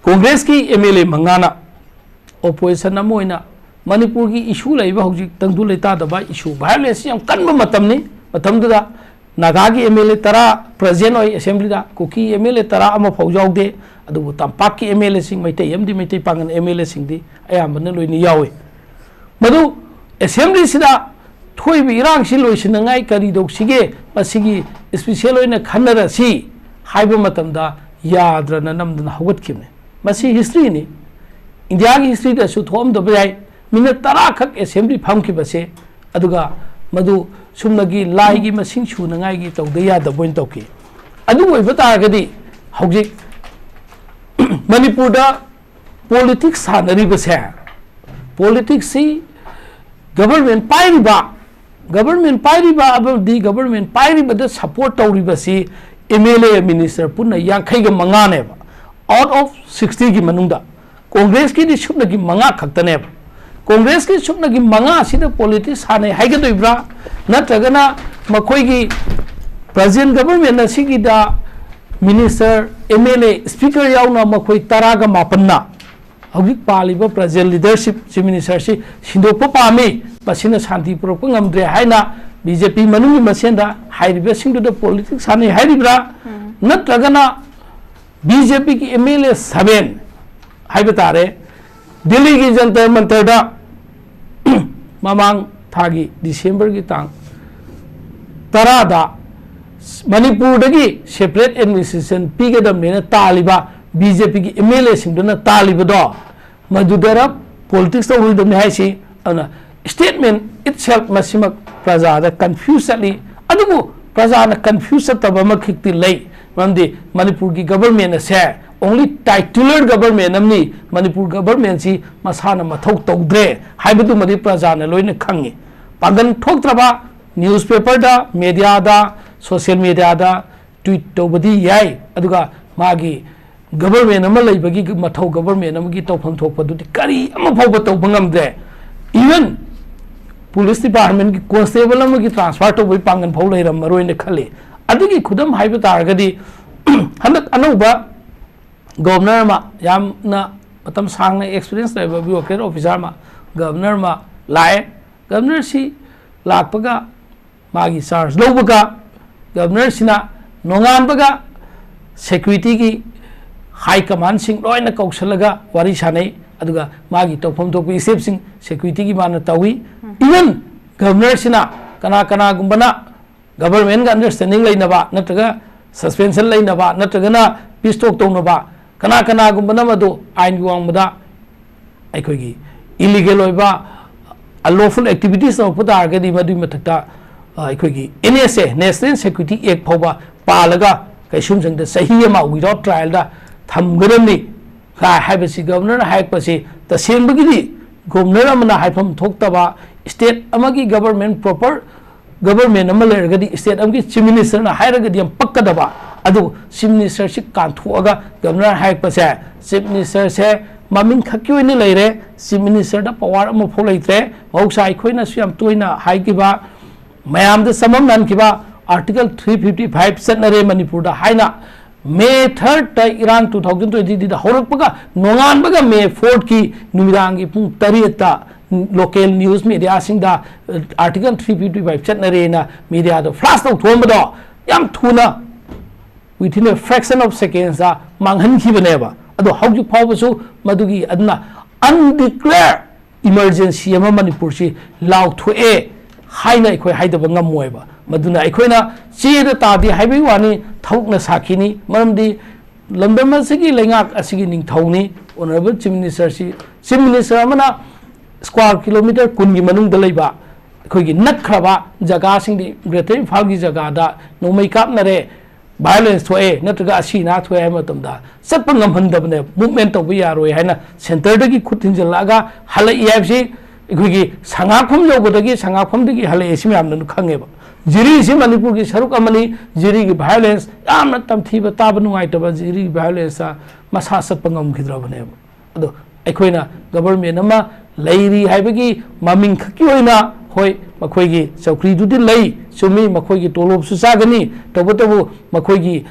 Congress ꯀꯤ M L A ꯃꯉꯥꯅ opposition ꯑꯃ ꯑꯣꯏꯅ ꯃꯅꯤꯄꯨꯔꯒꯤ issue ꯂꯩꯕ ꯍꯧꯖꯤꯛ ꯇꯪꯗꯨ ꯂꯩꯇꯥꯗꯕ issue, violence ꯌꯥꯝ ꯀꯟꯕ ꯃꯇꯝꯅꯤ꯫ ꯃꯇꯝꯗꯨꯗ ꯅꯥꯒꯥꯒꯤ M L A ꯇꯔꯥ present ꯑꯣꯏ assembly the, Kuki M L A ꯇꯔꯥ ꯑꯃꯐꯥꯎ ꯌꯥꯎꯗꯦ, ꯑꯗꯨꯕꯨ ꯇꯝꯄꯥꯛꯀꯤ M L A ꯁꯤꯡ, ꯃꯩꯇꯩ ꯑꯃꯗꯤ ꯃꯩꯇꯩ ꯄꯥꯉꯜ M L A ꯁꯤꯡꯗꯤ ꯑꯌꯥꯝꯕꯅ ꯂꯣꯏꯅ ꯌꯥꯎꯏ꯫ ꯃꯗꯨ assembly ꯁꯤꯗ ꯊꯣꯛꯏꯕ ꯏꯔꯥꯡꯁꯤ ꯂꯣꯏꯁꯤꯟꯅꯉꯥꯏ ꯀꯔꯤ ꯇꯧꯁꯤꯒꯦ, ꯃꯁꯤꯒꯤ special ꯑꯣꯏꯅ ꯈꯟꯅꯔꯁꯤ ꯍꯥꯏꯕ ꯃꯇꯝꯗ ꯌꯥꯗ꯭ꯔꯅ ꯅꯝꯗꯅ ꯍꯧꯒꯠꯈꯤꯕꯅꯤ꯫ ꯃꯁꯤ history ꯅꯤ꯫ India ꯒꯤ history ꯗꯁꯨ ꯊꯣꯛꯑꯝꯗꯕ ꯌꯥꯏ, ꯃꯤꯅꯠ ꯇꯔꯥꯈꯛ ꯑꯦꯁꯦꯝꯕ꯭ꯂꯤ ꯐꯝꯈꯤꯕꯁꯦ, ꯑꯗꯨꯒ ꯃꯗꯨ ꯁꯨꯞꯅꯒꯤ ꯂꯥꯏꯒꯤ ꯃꯁꯤꯡ ꯁꯨꯅꯉꯥꯏꯒꯤ ꯇꯧꯗ ꯌꯥꯗꯕ ꯑꯣꯏꯅ ꯇꯧꯈꯤ꯫ ꯑꯗꯨ ꯑꯣꯏꯕ ꯇꯥꯔꯒꯗꯤ ꯍꯧꯖꯤꯛ ꯃꯅꯤꯄꯨꯔꯗ ꯄꯣꯂꯤꯇꯤꯛꯁ ꯁꯥꯟꯅꯔꯤꯕꯁꯦ, ꯄꯣꯂꯤꯇꯤꯛꯁꯁꯤ ꯒꯕꯔꯃꯦꯟ ꯄꯥꯏꯔꯤꯕ, ꯒꯕꯔꯃꯦꯟ ꯄꯥꯏꯔꯤꯕ ꯑꯃꯗꯤ ꯒꯕꯔꯃꯦꯟ ꯄꯥꯏꯔꯤꯕꯗ ꯁꯄꯣꯔꯠ ꯇꯧꯔꯤꯕꯁꯤ ꯑꯦꯝ ꯑꯦꯜ ꯑꯦ, ꯃꯤꯅꯤꯁꯇꯔ ꯄꯨꯟꯅ ꯌꯥꯡꯈꯩꯒ ꯃꯉꯥꯅꯦꯕ꯫ ꯑꯥꯎꯠ ꯑꯣꯐ ꯁꯤꯛꯁꯇꯤꯒꯤ ꯃꯅꯨꯡꯗ ꯀꯣꯡꯒ꯭ꯔꯦꯁꯀꯤꯗꯤ ꯁꯨꯞꯅꯒꯤ ꯃꯉꯥ ꯈꯛꯇꯅꯦꯕ꯫ ꯀꯣꯡꯒ꯭ꯔꯦꯁꯀꯤ ꯁꯨꯞꯅꯒꯤ ꯃꯉꯥ ꯑꯁꯤꯗ ꯄꯣꯂꯤꯇꯤꯛꯁ ꯁꯥꯟꯅꯩ ꯍꯥꯏꯒꯗꯣꯏꯕ꯭ꯔꯥ? ꯅꯠꯇ꯭ꯔꯒꯅ ꯃꯈꯣꯏꯒꯤ ꯄ꯭ꯔꯖꯦꯟ ꯒꯕꯔꯃꯦꯟ ꯑꯁꯤꯒꯤꯗ minister, M L A, speaker ꯌꯥꯎꯅ ꯃꯈꯣꯏ ꯇꯔꯥꯒ ꯃꯥꯄꯟꯅ ꯍꯧꯖꯤꯛ ꯄꯥꯜꯂꯤꯕ ꯄ꯭ꯔꯖꯦꯟ ꯂꯤꯗꯔꯁꯤꯞ, ꯆꯤꯐ ꯃꯤꯅꯤꯁꯇꯔꯁꯤ ꯁꯤꯟꯗꯣꯛꯄ ꯄꯥꯝꯃꯤ, ꯃꯁꯤꯅ ꯁꯥꯟꯇꯤ ꯄꯨꯔꯛꯄ ꯉꯝꯗ꯭ꯔꯦ ꯍꯥꯏꯅ ꯕꯤ ꯖꯦ ꯄꯤ ꯃꯅꯨꯡꯒꯤ ꯃꯁꯦꯟꯗ ꯍꯥꯏꯔꯤꯕꯁꯤꯡꯗꯨꯗ ꯄꯣꯂꯤꯇꯤꯛꯁ ꯁꯥꯟꯅꯩ ꯍꯥꯏꯔꯤꯕ꯭ꯔꯥ? ꯅꯠꯇ꯭ꯔꯒꯅ ꯕꯤ ꯖꯦ ꯄꯤꯒꯤ ꯑꯦꯝ ꯑꯦꯜ ꯑꯦ ꯁꯚꯦꯟ ꯍꯥꯏꯕ ꯇꯥꯔꯦ, ꯗꯤꯜꯂꯤꯒꯤ ꯖꯟꯇꯔ ꯃꯟꯇꯔꯗ ꯃꯃꯥꯡ ꯊꯥꯒꯤ ꯗꯤꯁꯦꯝꯕꯔꯒꯤ ꯇꯥꯡ ꯇꯔꯥꯗ ꯃꯅꯤꯄꯨꯔꯗꯒꯤ ꯁꯦꯄꯔꯦꯠ ꯑꯦꯗꯃꯤꯅꯤꯁꯇ꯭ꯔꯦꯁꯟ ꯄꯤꯒꯗꯕꯅꯦꯅ ꯇꯥꯜꯂꯤꯕ ꯕꯤ ꯖꯦ ꯄꯤꯒꯤ ꯑꯦꯝ ꯑꯦꯜ ꯑꯦꯁꯤꯡꯗꯨꯅ ꯇꯥꯜꯂꯤꯕꯗꯣ, ꯃꯗꯨꯗꯔ ꯄꯣꯂꯤꯇꯤꯛꯁ ꯇꯧꯔꯣꯏꯗꯕꯅꯤ ꯍꯥꯏꯁꯤ꯫ ꯑꯗꯨꯅ statement itself ꯃꯁꯤꯃꯛ ꯄ꯭ꯔꯖꯥꯗ ꯀꯟꯐ꯭ꯌꯨꯁ ꯆꯠꯂꯤ꯫ ꯑꯗꯨꯕꯨ ꯄ꯭ꯔꯖꯥꯅ ꯀꯟꯐ꯭ꯌꯨꯁ ꯆꯠꯇꯕ ꯑꯃꯈꯛꯇꯤ ꯂꯩ, ꯃꯔꯝꯗꯤ ꯃꯅꯤꯄꯨꯔꯒꯤ ꯒꯕꯔꯃꯦꯟ ꯑꯁꯦ only titular ꯒꯕꯔꯃꯦꯟ ꯑꯃꯅꯤ, ꯃꯅꯤꯄꯨꯔ ꯒꯕꯔꯃꯦꯟꯁꯤ ꯃꯁꯥꯅ ꯃꯊꯧ ꯇꯧꯗ꯭ꯔꯦ ꯍꯥꯏꯕꯗꯨꯃꯗꯤ ꯄ꯭ꯔꯖꯥꯅ ꯂꯣꯏꯅ ꯈꯪꯉꯤ꯫ ꯄꯥꯡꯒꯜ ꯊꯣꯛꯇ꯭ꯔꯕ ꯅ꯭ꯌꯨꯁꯄꯦꯄꯔꯗ, ꯃꯦꯗꯤꯌꯥꯗ, ꯁꯣꯁꯤꯌꯦꯜ ꯃꯦꯗꯤꯌꯥꯗ ꯇ꯭ꯋꯤꯠ ꯇꯧꯕꯗꯤ ꯌꯥꯏ, ꯑꯗꯨꯒ ꯃꯥꯒꯤ ꯒꯕꯔꯃꯦꯟ ꯑꯃ ꯂꯩꯕꯒꯤ ꯃꯊꯧ, ꯒꯕꯔꯃꯦꯟ ꯑꯃꯒꯤ ꯇꯧꯐꯝ ꯊꯣꯛꯄꯗꯨꯗꯤ ꯀꯔꯤ ꯑꯃ ꯐꯥꯎꯕ ꯇꯧꯕ ꯉꯝꯗ꯭ꯔꯦ꯫ ꯏꯚꯟ ꯄꯨꯂꯤꯁ ꯗꯤꯄꯥꯔꯠꯃꯦꯟꯒꯤ ꯀꯣꯟꯁꯇꯦꯕꯜ ꯑꯃꯒꯤ ꯇ꯭ꯔꯥꯟꯁꯐꯔ ꯇꯧꯕꯒꯤ ꯄꯥꯡꯒꯜ ꯐꯥꯎ ꯂꯩꯔꯝꯃꯔꯣꯏꯅ ꯈꯜꯂꯤ꯫ ꯑꯗꯨꯒꯤ ꯈꯨꯗꯝ ꯍꯥꯏꯕ ꯇꯥꯔꯒꯗꯤ, ꯍꯟꯗꯛ ꯑꯅꯧꯕ ꯒꯣꯕꯔꯅꯔ ꯑꯃ, ꯌꯥꯝꯅ ꯃꯇꯝ ꯁꯥꯡꯅ ꯑꯦꯛꯁꯄꯤꯔꯤꯌꯦꯟꯁ ꯂꯩꯕ ꯕ꯭ꯌꯨꯔꯣꯀ꯭ꯔꯦꯠ ꯑꯣꯐꯤꯁꯥꯔ ꯑꯃ ꯒꯣꯕꯔꯅꯔ ꯑꯃ ꯂꯥꯛꯑꯦ꯫ ꯒꯣꯕꯔꯅꯔꯁꯤ ꯂꯥꯛꯄꯒ, ꯃꯥꯒꯤ ꯆꯥꯔꯖ ꯂꯧꯕꯒ, ꯒꯣꯕꯔꯅꯔꯁꯤꯅ ꯅꯣꯡꯉꯥꯟꯕꯒ ꯁꯦꯀ꯭ꯌꯨꯔꯤꯇꯤꯒꯤ ꯍꯥꯏ ꯀꯃꯥꯟꯁꯤꯡ ꯂꯣꯏꯅ ꯀꯧꯁꯜꯂꯒ ꯋꯥꯔꯤ ꯁꯥꯟꯅꯩ, ꯑꯗꯨꯒ ꯃꯥꯒꯤ ꯇꯧꯐꯝ ꯊꯣꯛꯄ ꯁ꯭ꯇꯦꯞꯁꯤꯡ ꯁꯦꯀ꯭ꯌꯨꯔꯤꯇꯤꯒꯤ ꯃꯥꯅ ꯇꯧꯏ꯫ ꯏꯚꯟ ꯒꯣꯕꯔꯅꯔꯁꯤꯅ ꯀꯅꯥ ꯀꯅꯥꯒꯨꯝꯕꯅ ꯒꯕꯔꯃꯦꯟꯒ ꯑꯟꯗꯔꯁ꯭ꯇꯦꯟꯗꯤꯡ ꯂꯩꯅꯕ, ꯅꯠꯇ꯭ꯔꯒ ꯁꯁꯄꯦꯟꯁꯟ ꯂꯩꯅꯕ, ꯅꯠꯇ꯭ꯔꯒꯅ ꯄꯤꯁ ꯇꯣꯛ ꯇꯧꯅꯕ, ꯀꯅꯥ ꯀꯅꯥꯒꯨꯝꯕꯅ ꯃꯗꯨ ꯑꯥꯏꯟꯒꯤ ꯋꯥꯡꯃꯗ ꯑꯩꯈꯣꯏꯒꯤ ꯏꯂꯤꯒꯦꯜ ꯑꯣꯏꯕ ꯑꯟꯂꯣꯐꯨꯜ ꯑꯦꯛꯇꯤꯚꯤꯇꯤꯁ ꯇꯧꯔꯛꯄ ꯇꯥꯔꯒꯗꯤ, ꯃꯗꯨꯒꯤ ꯃꯊꯛꯇ ꯑ, ꯑꯩꯈꯣꯏꯒꯤ N S A, National Security Act ꯐꯥꯎꯕ ꯄꯥꯜꯂꯒ ꯀꯩꯁꯨꯝꯁꯪꯗ ꯆꯍꯤ ꯑꯃ without trialꯗ ꯊꯝꯒꯗꯕꯅꯤ ꯀꯥꯏ ꯍꯥꯏꯕꯁꯤ ꯒꯕꯔꯅꯔꯅ ꯍꯥꯏꯔꯛꯄꯁꯤ ꯇꯁꯦꯡꯕꯒꯤꯗꯤ ꯒꯕꯔꯅꯔ ꯑꯃꯅ ꯍꯥꯏꯐꯝ ꯊꯣꯛꯇꯕ, ꯁ꯭ꯇꯦꯠ ꯑꯃꯒꯤ ꯒꯕꯔꯃꯦꯟ, ꯄ꯭ꯔꯣꯄꯔ ꯒꯕꯔꯃꯦꯟ ꯑꯃ ꯂꯩꯔꯒꯗꯤ, ꯁ꯭ꯇꯦꯠ ꯑꯃꯒꯤ ꯆꯤꯐ ꯃꯤꯅꯤꯁꯇꯔꯅ ꯍꯥꯏꯔꯒꯗꯤ ꯌꯥꯝ ꯄꯛꯀꯗꯕ, ꯑꯗꯨ ꯆꯤꯐ ꯃꯤꯅꯤꯁꯇꯔꯁꯤ ꯀꯥꯟꯊꯣꯛꯑꯒ ꯒꯕꯔꯅꯔ ꯍꯥꯏꯔꯛꯄꯁꯦ, ꯆꯤꯐ ꯃꯤꯅꯤꯁꯇꯔꯁꯦ ꯃꯃꯤꯡ ꯈꯛꯀꯤ ꯑꯣꯏꯅ ꯂꯩꯔꯦ, ꯆꯤꯐ ꯃꯤꯅꯤꯁꯇꯔꯗ ꯄꯋꯥꯔ ꯑꯃꯐꯥꯎ ꯂꯩꯇ꯭ꯔꯦ꯫ ꯃꯍꯧꯁꯥ ꯑꯩꯈꯣꯏꯅꯁꯨ ꯌꯥꯝ ꯇꯣꯏꯅ ꯍꯥꯏꯈꯤꯕ, ꯃꯌꯥꯝꯗ ꯆꯃꯝꯅꯍꯟꯈꯤꯕ Article three fifty five ꯆꯠꯅꯔꯦ ꯃꯅꯤꯄꯨꯔꯗ ꯍꯥꯏꯅ May thirdꯇ ꯏꯔꯥꯡ two thousand twenty threeꯗ ꯍꯧꯔꯛꯄꯒ, ꯅꯣꯡꯉꯥꯟꯕꯒ May fourthꯀꯤ ꯅꯨꯃꯤꯗꯥꯡꯒꯤ ꯄꯨꯡ ꯇꯔꯦꯠꯇ local news mediaꯁꯤꯡꯗ, ꯑ, Article three fifty five ꯆꯠꯅꯔꯦꯅ mediaꯗ flash ꯇꯧꯊꯣꯛꯑꯝꯕꯗꯣ ꯌꯥꯝ ꯊꯨꯅ, within a fraction of secondsꯇ ꯃꯥꯡꯍꯟꯈꯤꯕꯅꯦꯕ꯫ ꯑꯗꯣ ꯍꯧꯖꯤꯛ ꯐꯥꯎꯕꯁꯨ ꯃꯗꯨꯒꯤ, ꯑꯗꯨꯅ undeclared emergency ꯑꯃ ꯃꯅꯤꯄꯨꯔꯁꯤ ꯂꯥꯎꯊꯣꯛꯑꯦ ꯍꯥꯏꯅ ꯑꯩꯈꯣꯏ ꯍꯥꯏꯗꯕ ꯉꯝꯃꯣꯏꯕ꯫ ꯃꯗꯨꯅ ꯑꯩꯈꯣꯏꯅ ꯆꯦꯗ ꯇꯥꯗꯦ ꯍꯥꯏꯕꯒꯤ ꯋꯥꯅꯤ, ꯊꯕꯛꯅ ꯁꯥꯈꯤꯅꯤ꯫ ꯃꯔꯝꯗꯤ ꯂꯝꯗꯝ ꯑꯁꯤꯒꯤ ꯂꯩꯉꯥꯛ ꯑꯁꯤꯒꯤ ꯅꯤꯡꯊꯧꯅꯤ꯫ Honourable Chief Ministerꯁꯤ, Chief Minister ꯑꯃꯅ square kilometre ꯀꯨꯟꯒꯤ ꯃꯅꯨꯡꯗ ꯂꯩꯕ ꯑꯩꯈꯣꯏꯒꯤ ꯅꯛꯈ꯭ꯔꯕ ꯖꯒꯥꯁꯤꯡꯗꯤ, Greater ꯏꯝꯐꯥꯜꯒꯤ ꯖꯒꯥꯗ ꯅꯣꯡꯃꯩ ꯀꯥꯞꯅꯔꯦ, violence ꯊꯣꯛꯑꯦ, ꯅꯠꯇ꯭ꯔꯒ ꯑꯁꯤ ꯑꯅꯥ ꯊꯣꯛꯑꯦ ꯍꯥꯏꯕ ꯃꯇꯝꯗ ꯆꯠꯄ ꯉꯝꯍꯟꯗꯕꯅꯦ, movement ꯇꯧꯕ ꯌꯥꯔꯣꯏ ꯍꯥꯏꯅ centreꯗꯒꯤ ꯈꯨꯠ ꯊꯤꯟꯖꯤꯜꯂꯛꯑꯒ ꯍꯜꯂꯛꯏ ꯍꯥꯏꯕꯁꯤ ꯑꯩꯈꯣꯏꯒꯤ ꯁꯉꯥꯛꯐꯝ ꯌꯧꯕꯗꯒꯤ, ꯁꯉꯥꯛꯐꯝꯗꯒꯤ ꯍꯜꯂꯛꯑꯦ, ꯁꯤ ꯃꯌꯥꯝꯅ ꯈꯪꯉꯦꯕ꯫ ꯖꯤꯔꯤꯁꯤ ꯃꯅꯤꯄꯨꯔꯒꯤ ꯁꯔꯨꯛ ꯑꯃꯅꯤ꯫ ꯖꯤꯔꯤꯒꯤ violence, ꯌꯥꯝꯅ ꯇꯝꯊꯤꯕ, ꯇꯥꯕ ꯅꯨꯡꯉꯥꯏꯇꯕ ꯖꯤꯔꯤꯒꯤ violenceꯇ ꯃꯁꯥ ꯆꯠꯄ ꯉꯝꯈꯤꯗ꯭ꯔꯕꯅꯦꯕ꯫ ꯑꯗꯣ ꯑꯩꯈꯣꯏꯅ government ꯑꯃ ꯂꯩꯔꯤ ꯍꯥꯏꯕꯒꯤ ꯃꯃꯤꯡ ꯈꯛꯀꯤ ꯑꯣꯏꯅ, ꯍꯣꯏ, ꯃꯈꯣꯏꯒꯤ ꯆꯧꯀ꯭ꯔꯤꯗꯨꯗꯤ ꯂꯩ, ꯆꯨꯝꯃꯤ, ꯃꯈꯣꯏꯒꯤ ꯇꯣꯂꯣꯞꯁꯨ ꯆꯥꯒꯅꯤ, ꯇꯧꯕꯇꯕꯨ ꯃꯈꯣꯏꯒꯤ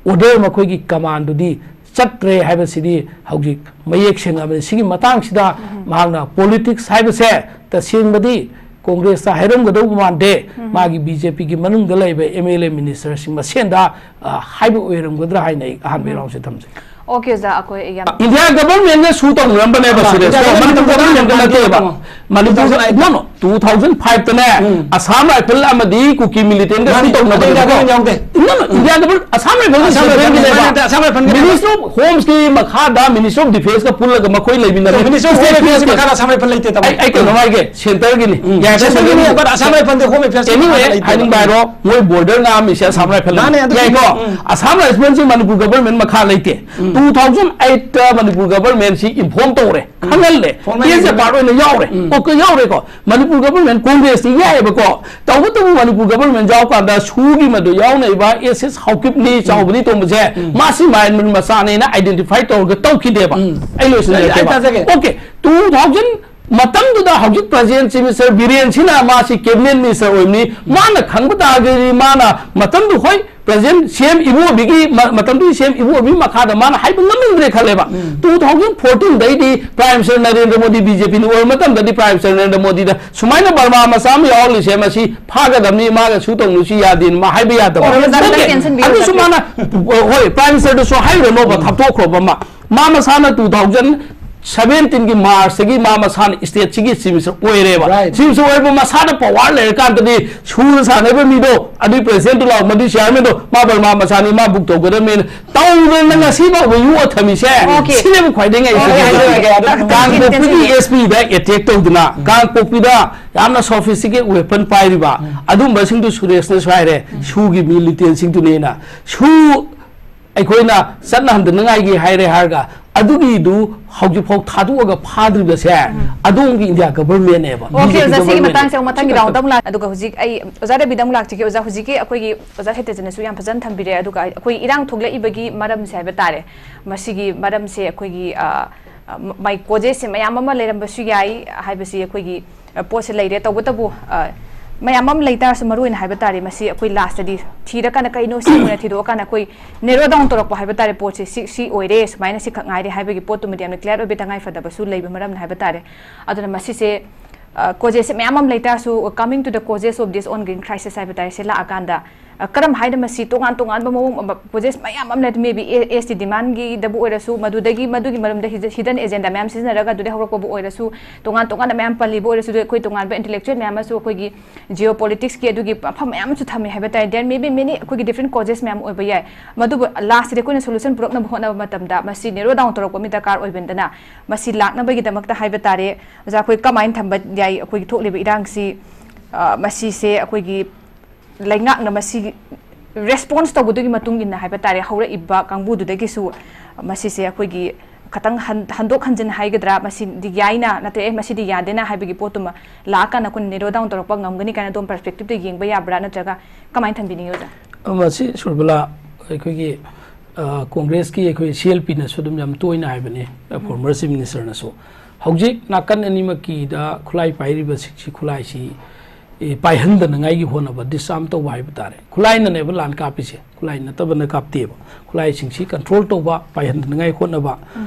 order, ꯃꯈꯣꯏꯒꯤ commandꯗꯨꯗꯤ ꯆꯠꯇ꯭ꯔꯦ ꯍꯥꯏꯕꯁꯤꯗꯤ ꯍꯧꯖꯤꯛ ꯃꯌꯦꯛ ꯁꯦꯡꯅꯕꯅꯤ꯫ ꯁꯤꯒꯤ ꯃꯇꯥꯡꯁꯤꯗ ꯃꯍꯥꯛꯅ politics ꯍꯥꯏꯕꯁꯦ ꯇꯁꯦꯡꯕꯗꯤ ꯀꯣꯡꯒ꯭ꯔꯦꯁꯇ ꯍꯥꯏꯔꯝꯒꯗꯧꯕ ꯃꯥꯟꯗꯦ꯫ ꯃꯥꯒꯤ BJPꯒꯤ ꯃꯅꯨꯡꯗ ꯂꯩꯕ MLA ministerꯁꯤꯡ ꯃꯁꯦꯟꯗ, ꯑ, ꯍꯥꯏꯕ ꯑꯣꯏꯔꯝꯒꯗ꯭ꯔꯥ ꯍꯥꯏꯅ ꯑꯩ ꯑꯍꯥꯟꯕ roundꯁꯦ ꯊꯝꯖꯒꯦ꯫ Okay, ꯑꯣꯖꯥ, ꯑꯩꯈꯣꯏ ꯌꯥꯝ India governmentꯅ ꯁꯨ ꯇꯧꯅꯔꯝꯕꯅꯦꯕ, ꯑꯃ, ꯁꯤꯗ India ꯃꯅꯤꯄꯨꯔ government governmentꯅ ꯅꯠꯇꯦꯕ꯫ ꯑꯃ, ꯃꯅꯤꯄꯨꯔ, ꯑꯃ, no, no, ꯇꯨ ꯊꯥꯎꯖꯟ ꯐꯥꯏꯚꯇꯅꯦ, ꯎꯝ꯫ ꯑꯁꯥꯝ ꯔꯥꯏꯐꯜ ꯑꯃꯗꯤ ꯀꯨꯀꯤ ꯃꯤꯂꯤꯇꯦꯟꯒ ꯃꯥꯅꯤ, ꯁꯨ ꯇꯧꯅꯕ ꯑꯗꯩ ꯅꯠꯇ꯭ꯔꯣ? ꯌꯥꯎꯗꯦ꯫ No, no, ꯏꯟꯗꯤꯌꯥꯟ ꯒꯚꯔ-, ꯑꯁꯥꯝ ꯔꯥꯏꯐꯜꯒꯤ ꯑꯁꯥꯝ ꯔꯥꯏꯐꯜꯒꯤ ꯁꯦꯟꯇ꯭ꯔꯦꯜꯒꯤꯅꯦꯕ꯫ ꯅꯠꯇꯦ, ꯑꯁꯥꯝ ꯔꯥꯏꯐꯜꯒꯤ ꯅꯠꯇꯦ꯫ Ministry of Homeꯁꯀꯤ ꯃꯈꯥꯗ Ministry of Defenceꯀ ꯄꯨꯜꯂꯒ ꯃꯈꯣꯏ ꯂꯩꯃꯤꯟꯅꯔꯦ꯫ Ministry of Home Affairsꯀꯤ ꯃꯈꯥꯗ ꯑꯁꯥꯝ ꯔꯥꯏꯐꯜ ꯂꯩꯇꯦ, ꯇꯥꯃꯣ꯫ ꯑꯩ, ꯑꯩ ꯀꯩꯅꯣ ꯍꯥꯏꯒꯦ, ꯁꯦꯟꯇꯔꯒꯤꯅꯤ꯫ ꯎꯝ, ꯌꯥꯏ, ꯁꯦꯟꯇꯔꯒꯤꯅꯤ, ꯁꯦꯟꯇꯔꯒꯤꯅꯤ꯫ But ꯑꯁꯥꯝ ꯔꯥꯏꯐꯜꯗꯤ Home Affairsꯀꯤ Anyway, ꯃꯈꯥꯗ ꯂꯩꯇꯦꯕ꯫ ꯍꯥꯏꯅꯤꯡꯕ ꯍꯥꯏꯔꯣ, ꯃꯣꯏ ꯕꯣꯔꯗꯔ ꯉꯥꯛꯑꯝꯃꯤꯁꯦ ꯑꯁꯥꯝ ꯔꯥꯏꯐꯜꯅꯤ꯫ ꯃꯥꯅꯦ, ꯑꯗꯨ ꯌꯥꯏꯀꯣ? ꯎꯝ꯫ ꯑꯁꯥꯝ ꯔꯥꯏꯐꯜꯁꯤ ꯃꯅꯤꯄꯨꯔ ꯒꯚꯔꯟꯃꯦꯟ ꯃꯈꯥ ꯂꯩꯇꯦ꯫ ꯎꯝ꯫ ꯇꯨ ꯊꯥꯎꯖꯟ ꯑꯩꯠꯇ ꯃꯅꯤꯄꯨꯔ ꯒꯚꯔꯟꯃꯦꯟꯁꯤ ꯏꯟꯐꯣꯔꯝ ꯇꯧꯔꯦ, ꯎꯝ꯫ ꯈꯪꯍꯜꯂꯦ꯫ Formal P S a part ꯑꯣꯏꯅ ꯌꯥꯎꯔꯦ꯫ ꯎꯝ꯫ ꯑꯣꯀꯦ, ꯌꯥꯎꯔꯦꯀꯣ꯫ ꯃꯅꯤꯄꯨꯔ ꯒꯚꯔꯟꯃꯦꯟ ꯀꯣꯡꯒ꯭ꯔꯦꯁꯇꯤ ꯌꯥꯏꯑꯕꯀꯣ꯫ ꯇꯧꯕꯇꯕꯨ ꯃꯅꯤꯄꯨꯔ ꯒꯚꯔꯟꯃꯦꯟ ꯌꯥꯎꯔꯀꯥꯟꯗ ꯁꯨꯒꯤ ꯃꯗꯨ ꯌꯥꯎꯅ ꯏꯕ ꯑꯦꯁ ꯑꯦꯁ ꯍꯥꯎꯀꯤꯞꯅꯤ, ꯎꯝ꯫ ꯆꯥꯎꯕꯅꯤ ꯇꯣꯝꯕꯁꯦ, ꯎꯝ꯫ ꯃꯥꯁꯤ ꯃꯌꯥꯟꯃꯥꯔ ꯃꯆꯥꯅꯦꯅ ꯑꯥꯏꯗꯦꯟꯇꯤꯐꯥꯏ ꯇꯧꯔꯒ ꯇꯧꯈꯤꯗꯦꯕ꯫ ꯎꯝ꯫ ꯑꯩ ꯑꯩ, ꯑꯩ ꯂꯣꯏꯁꯤꯟꯖꯔꯛꯀꯦꯕ꯫ ꯇꯥꯖꯒꯦ꯫ ꯑꯣꯀꯦ, ꯇꯨ ꯊꯥꯎꯖꯟ ꯃꯇꯝꯗꯨꯗ ꯍꯧꯖꯤꯛ ꯄ꯭ꯔꯖꯦꯟ ꯆꯤꯐ ꯃꯤꯅꯤꯁꯇꯔ ꯕꯤꯔꯦꯟꯁꯤꯅ ꯃꯥꯁꯤ ꯀꯦꯕꯤꯅꯦꯠ ꯃꯤꯅꯤꯁꯇꯔ ꯑꯣꯏꯕꯅꯤ꯫ ꯃꯥꯅ ꯈꯪꯕ ꯇꯥꯔꯒꯗꯤ ꯃꯥꯅ ꯃꯇꯝꯗꯨ, ꯍꯣꯏ, ꯄ꯭ꯔꯖꯦꯟ ꯁꯤ ꯑꯦꯝ ꯏꯕꯣꯕꯤꯒꯤ ꯃ-, ꯃꯇꯝꯗꯨꯒꯤ ꯁꯤ ꯑꯦꯝ ꯏꯕꯣꯕꯤ ꯃꯈꯥꯗ ꯃꯥꯅ ꯍꯥꯏꯕ ꯉꯝꯃꯝꯗ꯭ꯔꯦ ꯈꯜꯂꯦꯕ꯫ ꯎꯝ꯫ ꯇꯨ ꯊꯥꯎꯖꯟ ꯐꯣꯔꯇꯤꯟꯗꯩꯗꯤ prime minister Narendra Modi B J ꯄꯤꯅ ꯑꯣꯏꯕ ꯃꯇꯝꯗꯗꯤ ꯄ꯭ꯔꯥꯏꯝ ꯃꯤꯅꯤꯁꯇꯔ ꯅꯔꯦꯟꯗ꯭ꯔ ꯃꯣꯗꯤꯗ ꯁꯨꯃꯥꯏꯅ ꯕꯔꯃꯥ ꯃꯆꯥ ꯑꯃ ꯌꯥꯎꯍꯜꯂꯤꯁꯦ ꯃꯁꯤ ꯐꯥꯒꯗꯕꯅꯤ, ꯃꯥꯒ ꯁꯨ ꯇꯧꯅꯨꯁꯤ ꯌꯥꯗꯦꯅ ꯃꯥ ꯍꯥꯏꯕ ꯌꯥꯗꯕ꯫ ꯑꯣ, ꯑꯣꯖꯥ, ꯈꯤꯇꯪ ꯑꯣꯀꯦ꯫ ꯇꯦꯟꯁꯟ ꯕꯤꯌꯨ, ꯑꯗꯨꯁꯨ ꯑꯣꯖꯥ꯫ ꯃꯥꯅ, ꯍꯣꯏ, ꯄ꯭ꯔꯥꯏꯝ ꯃꯤꯅꯤꯁꯇꯔꯗꯁꯨ ꯍꯥꯏꯔꯨꯔꯅꯣꯕ, ꯎꯝ꯫ ꯊꯥꯞꯊꯣꯛꯈ꯭ꯔꯣꯕ ꯑꯃ꯫ ꯃꯥ ꯃꯁꯥꯅ ꯇꯨ ꯊꯥꯎꯖꯟ ꯁꯚꯦꯟꯇꯤꯟꯒꯤ ꯃꯥꯔꯆꯇꯒꯤ ꯃꯥ ꯃꯁꯥꯅ ꯁ꯭ꯇꯦꯠꯁꯤꯒꯤ ꯆꯤꯐ ꯃꯤꯅꯤꯁꯇꯔ ꯑꯣꯏꯔꯦꯕ꯫ Right. ꯆꯤꯐ ꯃꯤꯅꯤꯁꯇꯔ ꯑꯣꯏꯔꯕ ꯃꯁꯥꯗ ꯄꯋꯥꯔ ꯂꯩꯔꯀꯥꯟꯗꯗꯤ ꯁꯨꯗ ꯁꯥꯟꯅꯕ ꯃꯤꯗꯣ, ꯑꯗꯨꯏ ꯄ꯭ꯔꯦꯁꯤꯗꯦꯟꯠꯇꯨ ꯂꯥꯛꯑꯣ, ꯃꯗꯨꯏ ꯆꯤꯌꯥꯔꯃꯦꯟꯗꯣ ꯃꯥ ꯕꯔꯃꯥ ꯃꯆꯥꯅꯤ, ꯃꯥ ꯕꯨꯛ ꯇꯧꯒꯗꯕꯅꯤꯅ ꯇꯧꯗꯅ ꯉꯁꯤ ꯐꯥꯎꯕ ꯌꯣꯛꯑ ꯊꯝꯃꯤꯁꯦ꯫ Okay꯫ ꯁꯤꯅꯦꯕ ꯈ꯭ꯋꯥꯏꯗꯒꯤ ꯉꯥꯏꯁꯦ꯫ Okay, okay, okay, okay. ꯀꯥꯡꯄꯣꯛꯄꯤꯒꯤ ꯑꯦꯁ ꯄꯤꯗ ꯑꯦꯇꯦꯛ ꯇꯧꯗꯅ, ꯀꯥꯡꯄꯣꯛꯄꯤꯗ ꯌꯥꯝꯅ ꯁꯣꯐꯤꯁꯇꯤꯀꯦꯠ ꯋꯦꯄꯟ ꯄꯥꯏꯔꯤꯕ ꯑꯗꯨꯝꯕꯁꯤꯡꯗꯨ ꯁꯨꯔꯦꯁꯅꯁꯨ ꯍꯥꯏꯔꯦ, ꯁꯨꯒꯤ ꯃꯤꯂꯤꯇꯦꯟꯁꯤꯡꯗꯨꯅꯦꯅ꯫ ꯁꯨ ꯑꯩꯈꯣꯏꯅ ꯆꯠꯅꯍꯟꯗꯅꯉꯥꯏꯒꯤ ꯍꯥꯏꯔꯦ ꯍꯥꯏꯔꯒ ꯑꯗꯨꯒꯤꯗꯨ ꯍꯧꯖꯤꯛꯐꯥꯎ ꯊꯥꯗꯣꯛꯑꯒ ꯐꯥꯗ꯭ꯔꯤꯕꯁꯦ ꯑꯗꯣꯝꯒꯤ ꯏꯟꯗꯤꯌꯥ ꯒꯚꯔꯟꯃꯦꯟꯅꯦꯕ, ꯑꯣꯀꯦ, ꯕꯤ ꯖꯦ ꯄꯤ ꯑꯣꯖꯥ, ꯁꯤꯒꯤ ꯒꯚꯔꯟꯃꯦꯟꯅꯦꯕ꯫ ꯃꯇꯥꯡꯁꯦ ꯑꯃꯨꯛ ꯃꯊꯪꯒꯤ ꯁꯤ ꯔꯥꯎꯟꯗ ꯑꯃꯨꯛ ꯂꯥꯛ-, ꯑꯗꯨꯒ ꯍꯧꯖꯤꯛ ꯑꯩ ꯑꯣꯖꯥ ꯔꯕꯤꯗ ꯑꯃꯨꯛ ꯂꯥꯛꯆꯒꯦ꯫ ꯑꯣꯖꯥ, ꯍꯧꯖꯤꯛꯀꯤ ꯑꯩꯈꯣꯏꯒꯤ ꯑꯣꯖꯥ ꯁꯇ꯭ꯌꯖꯤꯠꯅꯁꯨ ꯌꯥꯝ ꯐꯖꯅ ꯊꯝꯕꯤꯔꯦ꯫ ꯑꯗꯨꯒ ꯑꯩꯈꯣꯏ ꯏꯔꯥꯡ ꯊꯣꯛꯂꯛꯏꯕꯒꯤ ꯃꯔꯝꯁꯦ ꯍꯥꯏꯕ ꯇꯥꯔꯦ, ꯃꯁꯤꯒꯤ ꯃꯔꯝꯁꯦ ꯑꯩꯈꯣꯏꯒꯤ, ꯑ, ꯑ, ꯃꯥꯏ ꯀꯣꯖꯦꯁꯁꯦ ꯃꯌꯥꯝ ꯑꯃ ꯂꯩꯔꯝꯕꯁꯨ ꯌꯥꯏ ꯍꯥꯏꯕꯁꯤ ꯑꯩꯈꯣꯏꯒꯤ ꯑ, ꯄꯣꯠꯁꯦ ꯂꯩꯔꯦ꯫ ꯇꯧꯕꯇꯕꯨ, ꯑ, ꯃꯌꯥꯝ ꯑꯃ ꯂꯩ ꯇꯥꯔꯁꯨ, ꯃꯔꯨ ꯑꯣꯏꯅ ꯍꯥꯏꯕ ꯇꯥꯔꯦ, ꯃꯁꯤ ꯑꯩꯈꯣꯏ ꯂꯥꯁꯇꯗꯤ ꯊꯤꯔꯀꯥꯟꯗ, ꯀꯩꯅꯣ ꯁꯤ ꯑꯣꯏꯅ ꯊꯤꯗꯣꯛꯑꯀꯥꯟꯗ ꯑꯩꯈꯣꯏ ꯅꯦꯔꯣ ꯗꯥꯎꯟ ꯇꯧꯔꯛꯄ ꯍꯥꯏꯕ ꯇꯥꯔꯦ꯫ ꯄꯣꯠꯁꯦ ꯁꯤ, ꯁꯤ ꯑꯣꯏꯔꯦ, ꯁꯨꯃꯥꯏꯅ ꯁꯤꯈꯛ ꯉꯥꯏꯔꯦ ꯍꯥꯏꯕꯒꯤ ꯄꯣꯠꯇꯨꯃꯗꯤ ꯌꯥꯝꯅ ꯀ꯭ꯂꯤꯌꯥꯔ ꯑꯣꯏꯕ, ꯇꯉꯥꯏ ꯐꯗꯕꯁꯨ ꯂꯩꯕ ꯃꯔꯝꯅ ꯍꯥꯏꯕ ꯇꯥꯔꯦ꯫ ꯑꯗꯨꯅ ꯃꯁꯤꯁꯦ, ꯑ, ꯀꯣꯖꯦꯁꯁꯦ ꯃꯌꯥꯝ ꯑꯃ ꯂꯩ ꯇꯥꯔꯁꯨ, coming to the causes of this ongoing crisis ꯍꯥꯏꯕ ꯇꯥꯔꯦ, ꯁꯤ ꯂꯥꯛꯑꯀꯥꯟꯗ ꯑ, ꯀꯔꯝ ꯍꯥꯏꯅ ꯃꯁꯤ ꯇꯣꯉꯥꯟ ꯇꯣꯉꯥꯟꯕ ꯃꯑꯣꯡ ꯑꯃ, causes ꯃꯌꯥꯝ ꯑꯃ ꯂꯩ, maybe S T demandꯒꯤꯗꯕꯨ ꯑꯣꯏꯔꯁꯨ, ꯃꯗꯨꯗꯒꯤ, ꯃꯗꯨꯒꯤ ꯃꯔꯝꯗ hidden agenda ꯃꯌꯥꯝ ꯁꯤꯖꯤꯟꯅꯔꯒ ꯑꯗꯨꯗꯩ ꯍꯧꯔꯛꯄꯕꯨ ꯑꯣꯏꯔꯁꯨ, ꯇꯣꯉꯥꯟ ꯇꯣꯉꯥꯟꯅ ꯃꯌꯥꯝ ꯄꯜꯂꯤꯕ ꯑꯣꯏꯔꯁꯨ, ꯑꯗꯨ ꯑꯩꯈꯣꯏ ꯇꯣꯉꯥꯟꯕ intellectual ꯃꯌꯥꯝ ꯑꯃꯁꯨ ꯑꯩꯈꯣꯏꯒꯤ geopoliticsꯀꯤ ꯑꯗꯨꯒꯤ ꯃꯐꯝ ꯃꯌꯥꯝ ꯑꯃꯁꯨ ꯊꯝꯃꯤ ꯍꯥꯏꯕ ꯇꯥꯔꯦ꯫ There may be many ꯑꯩꯈꯣꯏꯒꯤ different causes ꯃꯌꯥꯝ ꯑꯣꯏꯕ ꯌꯥꯏ꯫ ꯃꯗꯨꯕꯨ lastꯇꯗꯤ ꯑꯩꯈꯣꯏꯅ solution ꯄꯨꯔꯛꯅꯕ ꯍꯣꯠꯅꯕ ꯃꯇꯝꯗ ꯃꯁꯤ narrow down ꯇꯧꯔꯛꯄ ꯑꯃ ꯗꯔꯀꯥꯔ ꯑꯣꯏꯕꯅꯤꯅ, ꯃꯁꯤ ꯂꯥꯛꯅꯕꯒꯤꯗꯃꯛꯇ ꯍꯥꯏꯕ ꯇꯥꯔꯦ, ꯑꯣꯖꯥ, ꯑꯩꯈꯣꯏ ꯀꯃꯥꯏꯅ ꯊꯝꯕ ꯌꯥꯏ? ꯑꯩꯈꯣꯏꯒꯤ ꯊꯣꯛꯂꯤꯕ ꯏꯔꯥꯡꯁꯤ, ꯑ, ꯃꯁꯤꯁꯦ ꯑꯩꯈꯣꯏꯒꯤ ꯂꯩꯉꯥꯛꯅ ꯃꯁꯤ response ꯇꯧꯕꯗꯨꯒꯤ ꯃꯇꯨꯡ ꯏꯟꯅ ꯍꯥꯏꯕ ꯇꯥꯔꯦ, ꯍꯧꯔꯛꯏꯕ ꯀꯥꯡꯕꯨꯗꯨꯗꯒꯤꯁꯨ ꯃꯁꯤꯁꯦ ꯑꯩꯈꯣꯏꯒꯤ ꯈꯇꯪ ꯍꯟ-, ꯍꯟꯗꯣꯛ ꯍꯟꯖꯤꯟ ꯍꯥꯏꯒꯗ꯭ꯔꯥ, ꯃꯁꯤꯗꯤ ꯌꯥꯏꯅ, ꯅꯠꯇ꯭ꯔꯦ, "ꯑꯦ, ꯃꯁꯤꯗꯤ ꯌꯥꯗꯦꯅ" ꯍꯥꯏꯕꯒꯤ ꯄꯣꯠꯇꯨꯃ ꯂꯥꯛꯑꯀꯥꯟꯗ ꯑꯩꯈꯣꯏꯅ narrow down ꯇꯧꯔꯛꯄ ꯉꯝꯒꯅꯤ ꯀꯥꯏꯅ ꯑꯗꯣꯝ perspectiveꯇ ꯌꯦꯡꯕ ꯌꯥꯕ꯭ꯔꯥ, ꯅꯠꯇ꯭ꯔꯒ ꯀꯃꯥꯏꯅ ꯊꯝꯕꯤꯅꯤꯡꯉꯤ, ꯑꯣꯖꯥ? ꯃꯁꯤ, ꯁꯨꯔꯕꯂꯥ, ꯑꯩꯈꯣꯏꯒꯤ, ꯑ, ꯀꯣꯡꯒ꯭ꯔꯦꯁꯀꯤ ꯑꯩꯈꯣꯏ CLPꯅꯁꯨ ꯑꯗꯨꯝ ꯌꯥꯝ ꯇꯣꯏꯅ ꯍꯥꯏꯕꯅꯤ, ꯑ, former Chief Ministerꯅꯁꯨ꯫ ꯍꯧꯖꯤꯛ ꯅꯥꯀꯟ ꯑꯅꯤꯃꯛꯀꯤꯗ ꯈꯨꯠꯂꯥꯏ ꯄꯥꯏꯔꯤꯕꯁꯤꯡꯁꯤ, ꯈꯨꯠꯂꯥꯏꯁꯤ, ꯑꯦ, ꯄꯥꯏꯍꯟꯗꯅꯉꯥꯏꯒꯤ ꯍꯣꯠꯅꯕ, disarm ꯇꯧꯕ ꯍꯥꯏꯕ ꯇꯥꯔꯦ꯫ ꯈꯨꯠꯂꯥꯏꯅꯅꯦꯕ ꯂꯥꯟ ꯀꯥꯞꯄꯤꯁꯦ, ꯈꯨꯠꯂꯥꯏ ꯅꯠꯇꯕꯅ ꯀꯥꯞꯇꯦꯕ꯫ ꯈꯨꯠꯂꯥꯏꯁꯤꯡꯁꯤ control ꯇꯧꯕ, ꯄꯥꯏꯍꯟꯗꯅꯉꯥꯏ ꯍꯣꯠꯅꯕ,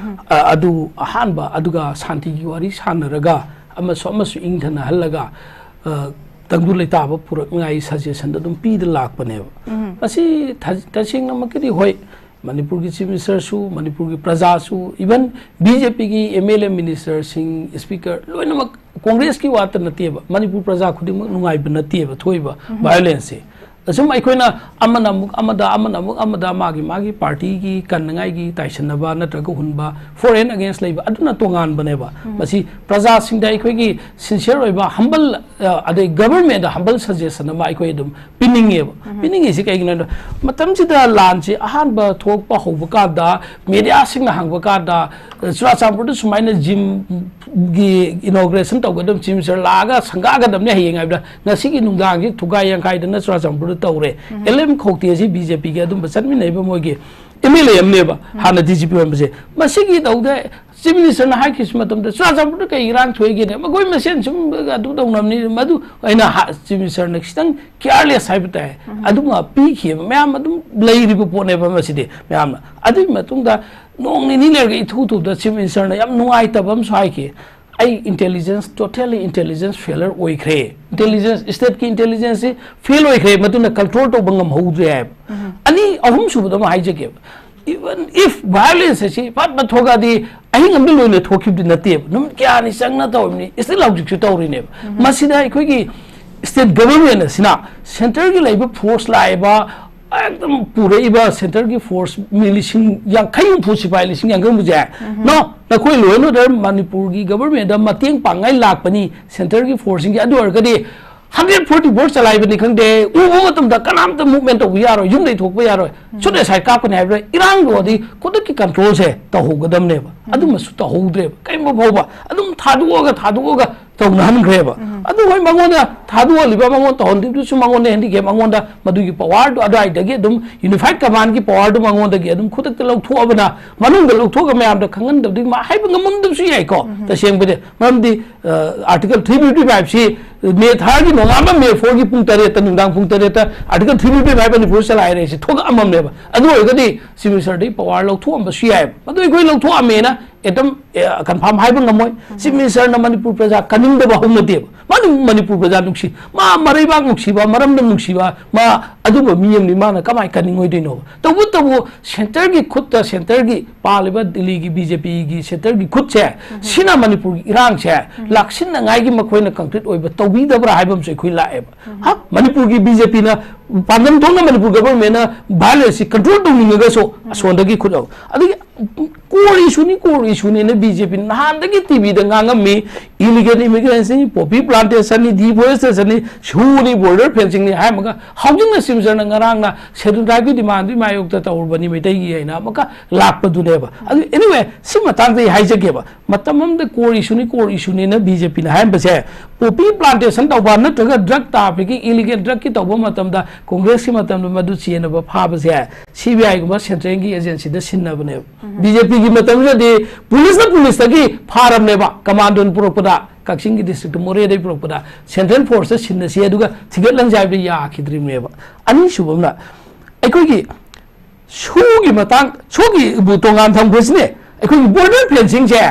ꯑ, ꯑꯗꯨ ꯑꯍꯥꯟꯕ꯫ ꯑꯗꯨꯒ ꯁꯥꯟꯇꯤꯒꯤ ꯋꯥꯔꯤ ꯁꯥꯟꯅꯔꯒ ꯑꯃꯁꯨ ꯑꯃꯁꯨ ꯏꯪꯊꯅꯍꯜꯂꯒ, ꯑ, ꯇꯪꯗꯨ ꯂꯩꯇꯥꯕ ꯄꯨꯔꯛꯅꯉꯥꯏ suggestionꯗ ꯑꯗꯨꯝ ꯄꯤꯗ ꯂꯥꯛꯄꯅꯦꯕ꯫ ꯃꯁꯤ ꯊ-, ꯇꯁꯦꯡꯅꯃꯛꯀꯤꯗꯤ ꯍꯣꯏ, ꯃꯅꯤꯄꯨꯔꯒꯤ Chief Ministerꯁꯨ, ꯃꯅꯤꯄꯨꯔꯒꯤ ꯄ꯭ꯔꯖꯥꯁꯨ, even BJPꯒꯤ MLA ministerꯁꯤꯡ, Speaker, ꯂꯣꯏꯅꯃꯛ ꯀꯣꯡꯒ꯭ꯔꯦꯁꯀꯤ ꯋꯥꯇ ꯅꯠꯇꯦꯕ, ꯃꯅꯤꯄꯨꯔ ꯄ꯭ꯔꯖꯥ ꯈꯨꯗꯤꯡꯃꯛ ꯅꯨꯡꯉꯥꯏꯕ ꯅꯠꯇꯦꯕ ꯊꯣꯛꯏꯕ violenceꯁꯦ꯫ ꯑꯁꯨꯝ ꯑꯩꯈꯣꯏꯅ ꯑꯃꯅ ꯑꯃꯨꯛ ꯑꯃꯗ, ꯑꯃꯅ ꯑꯃꯨꯛ ꯑꯃꯗ, ꯃꯥꯒꯤ ꯃꯥꯒꯤ partyꯒꯤ ꯀꯟꯅꯉꯥꯏꯒꯤ ꯇꯥꯏꯁꯟꯅꯕ ꯅꯠꯇ꯭ꯔꯒ ꯍꯨꯟꯕ, for and against ꯂꯩꯕ, ꯑꯗꯨꯅ ꯇꯣꯉꯥꯟꯕꯅꯦꯕ꯫ ꯃꯁꯤ ꯄ꯭ꯔꯖꯥꯁꯤꯡꯗ ꯑꯩꯈꯣꯏꯒꯤ sincere ꯑꯣꯏꯕ humble, ꯑ, ꯑꯗꯩ governmentꯗ humble suggestion ꯑꯃ ꯑꯩꯈꯣꯏ ꯑꯗꯨꯝ ꯄꯤꯅꯤꯡꯉꯦꯕ꯫ ꯄꯤꯅꯤꯡꯉꯤꯁꯤ ꯀꯩꯒꯤꯅꯣ ꯍꯥꯏꯕꯗ, ꯃꯇꯝꯁꯤꯗ ꯂꯥꯟꯁꯤ ꯑꯍꯥꯟꯕ ꯊꯣꯛꯄ ꯍꯧꯕ ꯀꯥꯟꯗ, mediaꯁꯤꯡꯅ ꯍꯪꯕ ꯀꯥꯟꯗ, ꯑ, ꯆꯨꯔꯥꯆꯥꯟꯄꯨꯔꯗ ꯁꯨꯃꯥꯏꯅ gymꯒꯤ inauguration ꯇꯧꯒꯗꯕ, Chief Minister ꯂꯥꯛꯑꯒ ꯁꯪꯒꯥꯒꯗꯕꯅꯤ ꯍꯌꯦꯡ ꯍꯥꯏꯕꯗ, ꯉꯁꯤꯒꯤ ꯅꯨꯡꯗꯥꯡꯁꯤ ꯊꯨꯒꯥꯏ ꯌꯥꯡꯈꯥꯏꯗꯅ ꯆꯨꯔꯥꯆꯥꯟꯄꯨꯔꯗ ꯇꯧꯔꯦ꯫ LM ꯈꯧꯇꯦ ꯑꯁꯤ BJPꯒꯤ ꯑꯗꯨꯝꯕ ꯆꯠꯃꯤꯟꯅꯩꯕ ꯃꯣꯏꯒꯤ MLA ꯑꯃꯅꯦꯕ, ꯍꯥꯟꯅ DGP ꯑꯣꯏꯔꯝꯕꯁꯦ꯫ ꯃꯁꯤꯒꯤ ꯇꯧꯗ Chief Ministerꯅ ꯍꯥꯏꯈꯤꯕ ꯃꯇꯝꯗ, "ꯆꯨꯔꯥꯆꯥꯟꯄꯨꯔꯗ ꯀꯩ ꯏꯔꯥꯡ ꯊꯣꯛꯏꯒꯦꯅꯦ? ꯃꯈꯣꯏ ꯃꯁꯦꯟ ꯁꯨꯝ ꯑꯗꯨ ꯇꯧꯅꯕꯅꯤ", ꯃꯗꯨ ꯑꯩꯅ ꯍꯥ-, Chief Ministerꯅ ꯈꯤꯇꯪ careless ꯍꯥꯏꯕ ꯇꯥꯏ꯫ ꯑꯗꯨꯃ ꯄꯤꯈꯤꯕ ꯃꯌꯥꯝ ꯑꯗꯨꯝ ꯂꯩꯔꯤꯕ ꯄꯣꯠꯅꯦꯕ ꯃꯁꯤꯗꯤ꯫ ꯃꯌꯥꯝꯅ ꯑꯗꯨꯒꯤ ꯃꯇꯨꯡꯗ ꯅꯣꯡ ꯅꯤꯅꯤ ꯂꯩꯔꯒ ꯏꯊꯨ ꯊꯨꯕꯗ Chief Ministerꯅ ꯌꯥꯝ ꯅꯨꯡꯉꯥꯏꯇꯕ ꯑꯃꯁꯨ ꯍꯥꯏꯈꯤ, "ꯑꯩ intelligence, totally intelligence failure ꯑꯣꯏꯈ꯭ꯔꯦ"꯫ ꯏꯟꯇꯦꯂꯤꯖꯦꯟꯁ, ꯁ꯭ꯇꯦꯠꯀꯤ ꯏꯟꯇꯦꯂꯤꯖꯦꯟꯁꯁꯤ ꯐꯦꯜ ꯑꯣꯏꯈ꯭ꯔꯦ, ꯃꯗꯨꯅ ꯀꯟꯇ꯭ꯔꯣꯜ ꯇꯧꯕ ꯉꯝꯍꯧꯗ꯭ꯔꯦ ꯍꯥꯏꯕ꯫ ꯑꯅꯤ, ꯑꯍꯨꯝ ꯁꯨꯕꯗ ꯑꯃ ꯍꯥꯏꯖꯒꯦꯕ, even if violence ꯑꯁꯤ ꯐꯠ ꯐꯠ ꯊꯣꯛꯂꯛꯑꯗꯤ ꯑꯍꯤꯡ ꯑꯃꯗ ꯂꯣꯏꯅ ꯊꯣꯛꯈꯤꯕꯗꯤ ꯅꯠꯇꯦꯕ, ꯅꯨꯃꯤꯠ ꯀꯌꯥꯅꯤ ꯆꯪꯅ ꯇꯧꯔꯤꯕꯅꯤ, ꯁ꯭ꯇꯤꯜ ꯍꯧꯖꯤꯛꯁꯨ ꯇꯧꯔꯤꯅꯦꯕ꯫ ꯃꯁꯤꯗ ꯑꯩꯈꯣꯏꯒꯤ ꯁ꯭ꯇꯦꯠ ꯒꯚꯔꯟꯃꯦꯟ ꯑꯁꯤꯅ ꯁꯦꯟꯇꯔꯒꯤ ꯂꯩꯕ ꯐꯣꯔꯁ ꯂꯥꯛꯏꯕ, ꯑꯦꯛꯗꯝ ꯄꯨꯔꯛꯏꯕ ꯁꯦꯟꯇꯔꯒꯤ ꯐꯣꯔꯁ ꯃꯤ ꯂꯤꯁꯤꯡ ꯌꯥꯡꯈꯩ ꯍꯨꯝꯐꯨ, ꯁꯤꯐꯥꯏ ꯂꯤꯁꯤꯡ ꯌꯥꯡꯈꯩ ꯍꯨꯝꯐꯨꯁꯦ, ꯅꯣ, ꯅꯈꯣꯏ ꯂꯣꯏꯅ ꯃꯅꯤꯄꯨꯔꯒꯤ ꯒꯚꯔꯟꯃꯦꯟꯗ ꯃꯇꯦꯡ ꯄꯥꯡꯉꯥꯏ ꯂꯥꯛꯄꯅꯤ ꯁꯦꯟꯇꯔꯒꯤ ꯐꯣꯔꯁꯁꯤꯡꯒꯤ, ꯑꯗꯨ ꯑꯣꯏꯔꯒꯗꯤ ꯍꯟꯗ꯭ꯔꯦꯠ ꯐꯣꯔꯇꯤ ꯐꯣꯔ ꯆꯂꯥꯏꯕꯅꯤ ꯈꯪꯗꯦ, ꯎꯕ ꯃꯇꯝꯗ ꯀꯅꯥꯝꯇ ꯃꯨꯚꯃꯦꯟ ꯇꯧꯕ ꯌꯥꯔꯣꯏ, ꯌꯨꯝꯗꯩ ꯊꯣꯛꯄ ꯌꯥꯔꯣꯏ, ꯁꯨꯠ ꯑꯦꯁꯥꯏꯠ ꯀꯥꯞꯀꯅꯤ ꯍꯥꯏꯕꯗ ꯏꯔꯥꯡꯗꯣ ꯑꯗꯤ ꯈꯨꯗꯛꯀꯤ ꯀꯟꯇ꯭ꯔꯣꯜꯁꯦ ꯇꯧꯍꯧꯒꯗꯕꯅꯦꯕ꯫ ꯑꯗꯨꯃꯁꯨ ꯇꯧꯍꯧꯗ꯭ꯔꯦꯕ꯫ ꯀꯔꯤꯒꯨꯝꯕ ꯐꯥꯎꯕ ꯑꯗꯨꯝ ꯊꯥꯗꯣꯛꯑꯒ, ꯊꯥꯗꯣꯛꯑꯒ ꯇꯧꯅꯍꯟꯈ꯭ꯔꯦꯕ꯫ ꯑꯗꯨ ꯍꯣꯏ, ꯃꯉꯣꯟꯗ ꯊꯥꯗꯣꯛꯍꯜꯂꯤꯕ, ꯃꯉꯣꯟꯗ ꯇꯧꯍꯟꯗ꯭ꯔꯤꯕꯗꯨꯁꯨ ꯃꯉꯣꯟꯗ ꯍꯦꯟꯗꯤꯀꯦꯞ, ꯃꯉꯣꯟꯗ ꯃꯗꯨꯒꯤ ꯄꯋꯥꯔꯗꯣ ꯑꯗꯨꯋꯥꯏꯗꯒꯤ ꯑꯗꯨꯝ ꯌꯨꯅꯤꯐꯥꯏꯠ ꯀꯃꯥꯟꯒꯤ ꯄꯋꯥꯔꯗꯣ ꯃꯉꯣꯟꯗꯒꯤ ꯑꯗꯨꯝ ꯈꯨꯗꯛꯇ ꯂꯧꯊꯣꯛꯑꯕꯅ, ꯃꯅꯨꯡꯗ ꯂꯧꯊꯣꯛꯑꯒ ꯃꯌꯥꯝꯗ ꯈꯪꯍꯟꯗꯕꯗꯤ ꯃꯥ ꯍꯥꯏꯕ ꯉꯝꯃꯝꯗꯕꯁꯨ ꯌꯥꯏꯀꯣ꯫ ꯇꯁꯦꯡꯕꯗꯤ ꯃꯔꯝꯗꯤ, ꯑ, ꯑꯥꯔꯇꯤꯀꯜ ꯊ꯭ꯔꯤ ꯐꯤꯐꯇꯤ ꯐꯥꯏꯚꯁꯤ ꯃꯦ ꯊꯥꯔꯒꯤ ꯅꯣꯡꯉꯥꯟꯕ ꯃꯦ ꯐꯣꯔꯒꯤ ꯄꯨꯡ ꯇꯔꯦꯠꯇ, ꯅꯨꯡꯗꯥꯡ ꯄꯨꯡ ꯇꯔꯦꯠꯇ article three fifty five Manipur ꯆꯂꯥꯏꯔꯦꯁꯤ ꯊꯣꯛꯂꯛꯑꯝꯃꯝꯅꯦꯕ꯫ ꯑꯗꯨ ꯑꯣꯏꯔꯒꯗꯤ ꯆꯤꯐ ꯃꯤꯅꯤꯁꯇꯔꯗꯒꯤ ꯄꯋꯥꯔ ꯂꯧꯊꯣꯛꯑꯝꯕꯁꯨ ꯌꯥꯏꯕ꯫ ꯃꯗꯨ ꯑꯩꯈꯣꯏ ꯂꯧꯊꯣꯛꯑꯝꯃꯦꯅ ꯑꯦꯇꯝ, ꯑꯦ, ꯀꯟꯐꯥꯔꯝ ꯍꯥꯏꯕ ꯉꯝꯃꯣꯏ꯫ ꯆꯤꯐ ꯃꯤꯅꯤꯁꯇꯔꯅ ꯃꯅꯤꯄꯨꯔ ꯄ꯭ꯔꯖꯥ ꯀꯟꯅꯤꯡꯗꯕ ꯍꯧꯅꯗꯦꯕ꯫ ꯃꯥꯅ ꯃꯅꯤꯄꯨꯔ ꯄ꯭ꯔꯖꯥ ꯅꯨꯡꯁꯤ, ꯃꯥ ꯃꯔꯩꯕꯥꯛ ꯅꯨꯡꯁꯤꯕ, ꯃꯔꯝꯗꯝ ꯅꯨꯡꯁꯤꯕ, ꯃꯥ ꯑꯗꯨꯝꯕ ꯃꯤ ꯑꯃꯅꯤ, ꯃꯥꯅ ꯀꯃꯥꯏ ꯀꯟꯅꯤꯡꯉꯣꯏꯗꯣꯏꯅꯣꯕ? ꯇꯧꯕꯇꯕꯨ ꯁꯦꯟꯇꯔꯒꯤ ꯈꯨꯠꯇ, ꯁꯦꯟꯇꯔꯒꯤ ꯄꯥꯜꯂꯤꯕ ꯗꯤꯜꯂꯤꯒꯤ ꯕꯤ ꯖꯦ ꯄꯤꯒꯤ ꯁꯦꯟꯇꯔꯒꯤ ꯈꯨꯠꯁꯦ, ꯁꯤꯅ ꯃꯅꯤꯄꯨꯔꯒꯤ ꯏꯔꯥꯡꯁꯦ ꯂꯥꯛꯁꯤꯟꯅꯉꯥꯏꯒꯤ ꯃꯈꯣꯏꯅ ꯀꯪꯀ꯭ꯔꯤꯠ ꯑꯣꯏꯕ ꯇꯧꯕꯤꯗꯕ꯭ꯔꯥ ꯍꯥꯏꯕ ꯑꯃꯁꯨ ꯑꯩꯈꯣꯏ ꯂꯥꯛꯑꯦꯕ꯫ ꯍꯥ? ꯃꯅꯤꯄꯨꯔꯒꯤ ꯕꯤ ꯖꯦ ꯄꯤꯅ ꯄꯥꯟꯗꯝ ꯊꯣꯛꯅ ꯃꯅꯤꯄꯨꯔ ꯒꯚꯔꯟꯃꯦꯟꯅ ꯚꯥꯏꯑꯣꯂꯦꯟꯁꯁꯤ ꯀꯟꯇ꯭ꯔꯣꯜ ꯇꯧꯅꯤꯡꯉꯒꯁꯨ ꯑꯁꯣꯝꯗꯒꯤ ꯈꯨꯠ ꯂꯧ-, ꯑꯗꯒꯤ ꯀꯣꯔ ꯏꯁꯨꯅꯤ, ꯀꯣꯔ ꯏꯁꯨꯅꯤꯅ ꯕꯤ ꯖꯦ ꯄꯤꯅ ꯅꯍꯥꯟꯗꯒꯤ ꯇꯤ ꯚꯤꯗ ꯉꯥꯡꯉꯝꯃꯤ, ꯏꯂꯤꯒꯦꯜ ꯏꯃꯤꯒ꯭ꯔꯦꯟꯁꯤꯅꯤ, ꯄꯣꯄꯤ ꯄ꯭ꯂꯥꯟꯇꯦꯁꯟꯅꯤ, ꯗꯤꯐꯣꯔꯦꯁꯇꯦꯁꯟꯅꯤ, ꯁꯨꯅꯤ, ꯕꯣꯔꯗꯔ ꯐꯦꯟꯁꯤꯡꯅꯤ ꯍꯥꯏꯔꯝꯃꯒ ꯍꯧꯖꯤꯛꯅ ꯆꯤꯐ ꯃꯤꯅꯤꯁꯇꯔꯅ ꯉꯔꯥꯡꯅ ꯁꯦꯗꯨꯜ ꯇ꯭ꯔꯥꯏꯕꯀꯤ ꯗꯤꯃꯥꯟꯗꯨꯒꯤ ꯃꯥꯌꯣꯛꯇ ꯇꯧꯔꯨꯕꯅꯤ ꯃꯩꯇꯩꯒꯤ ꯍꯥꯏꯅ ꯑꯃꯨꯛꯀ ꯂꯥꯛꯄꯗꯨꯅꯦꯕ꯫ ꯑꯗꯨ, ꯑꯦꯅꯤꯋꯦ, ꯁꯤ ꯃꯇꯥꯡꯗ ꯑꯩ ꯍꯥꯏꯖꯒꯦꯕ, ꯃꯇꯝ ꯑꯃꯗ ꯀꯣꯔ ꯏꯁꯨꯅꯤ, ꯀꯣꯔ ꯏꯁꯨꯅꯤꯅ ꯕꯤ ꯖꯦ ꯄꯤꯅ ꯍꯥꯏꯔꯝꯕꯁꯦ, ꯄꯣꯄꯤ ꯄ꯭ꯂꯥꯟꯇꯦꯁꯟ ꯇꯧꯕ ꯅꯠꯇ꯭ꯔꯒ ꯗ꯭ꯔꯒ ꯇ꯭ꯔꯥꯐꯤꯀꯤꯡ, ꯏꯂꯤꯒꯦꯜ ꯗ꯭ꯔꯒꯀꯤ ꯇꯧꯕ ꯃꯇꯝꯗ ꯀꯣꯡꯒ꯭ꯔꯦꯁꯀꯤ ꯃꯇꯝꯗ ꯃꯗꯨ ꯆꯦꯟꯅꯕ ꯐꯥꯕꯁꯦ ꯁꯤ ꯕꯤ ꯑꯥꯏꯒꯨꯝꯕ ꯁꯦꯟꯇ꯭ꯔꯦꯜꯒꯤ ꯑꯦꯖꯦꯟꯁꯤꯗ ꯁꯤꯟꯅꯕꯅꯦꯕ꯫ ꯕꯤ ꯖꯦ ꯄꯤꯒꯤ ꯃꯇꯝꯗꯗꯤ ꯄꯨꯂꯤꯁꯅ ꯄꯨꯂꯤꯁꯇꯒꯤ ꯐꯥꯔꯝꯅꯦꯕ, ꯀꯃꯥꯟꯗꯣꯅ ꯄꯨꯔꯛꯄꯗ, ꯀꯛꯆꯤꯡꯒꯤ ꯗꯤꯁꯇ꯭ꯔꯤꯛꯇ ꯃꯣꯔꯦꯗꯒꯤ ꯄꯨꯔꯛꯄꯗ ꯁꯦꯟꯇ꯭ꯔꯦꯜ ꯐꯣꯔꯁꯇ ꯁꯤꯟꯅꯁꯤ ꯑꯗꯨꯒ ꯊꯤꯒꯠꯍꯟꯁꯤ ꯍꯥꯏꯕꯗ ꯌꯥꯈꯤꯗ꯭ꯔꯤꯕꯅꯦꯕ꯫ ꯑꯅꯤꯁꯨꯕ ꯑꯃꯅ ꯑꯩꯈꯣꯏꯒꯤ ꯁꯨꯒꯤ ꯃꯇꯥꯡ, ꯁꯨꯒꯤꯕꯨ ꯇꯣꯉꯥꯟ ꯊꯝꯈ꯭ꯔꯁꯤꯅꯦ, ꯑꯩꯈꯣꯏꯒꯤ ꯕꯣꯔꯗꯔ ꯐꯦꯟꯁꯤꯡꯁꯦ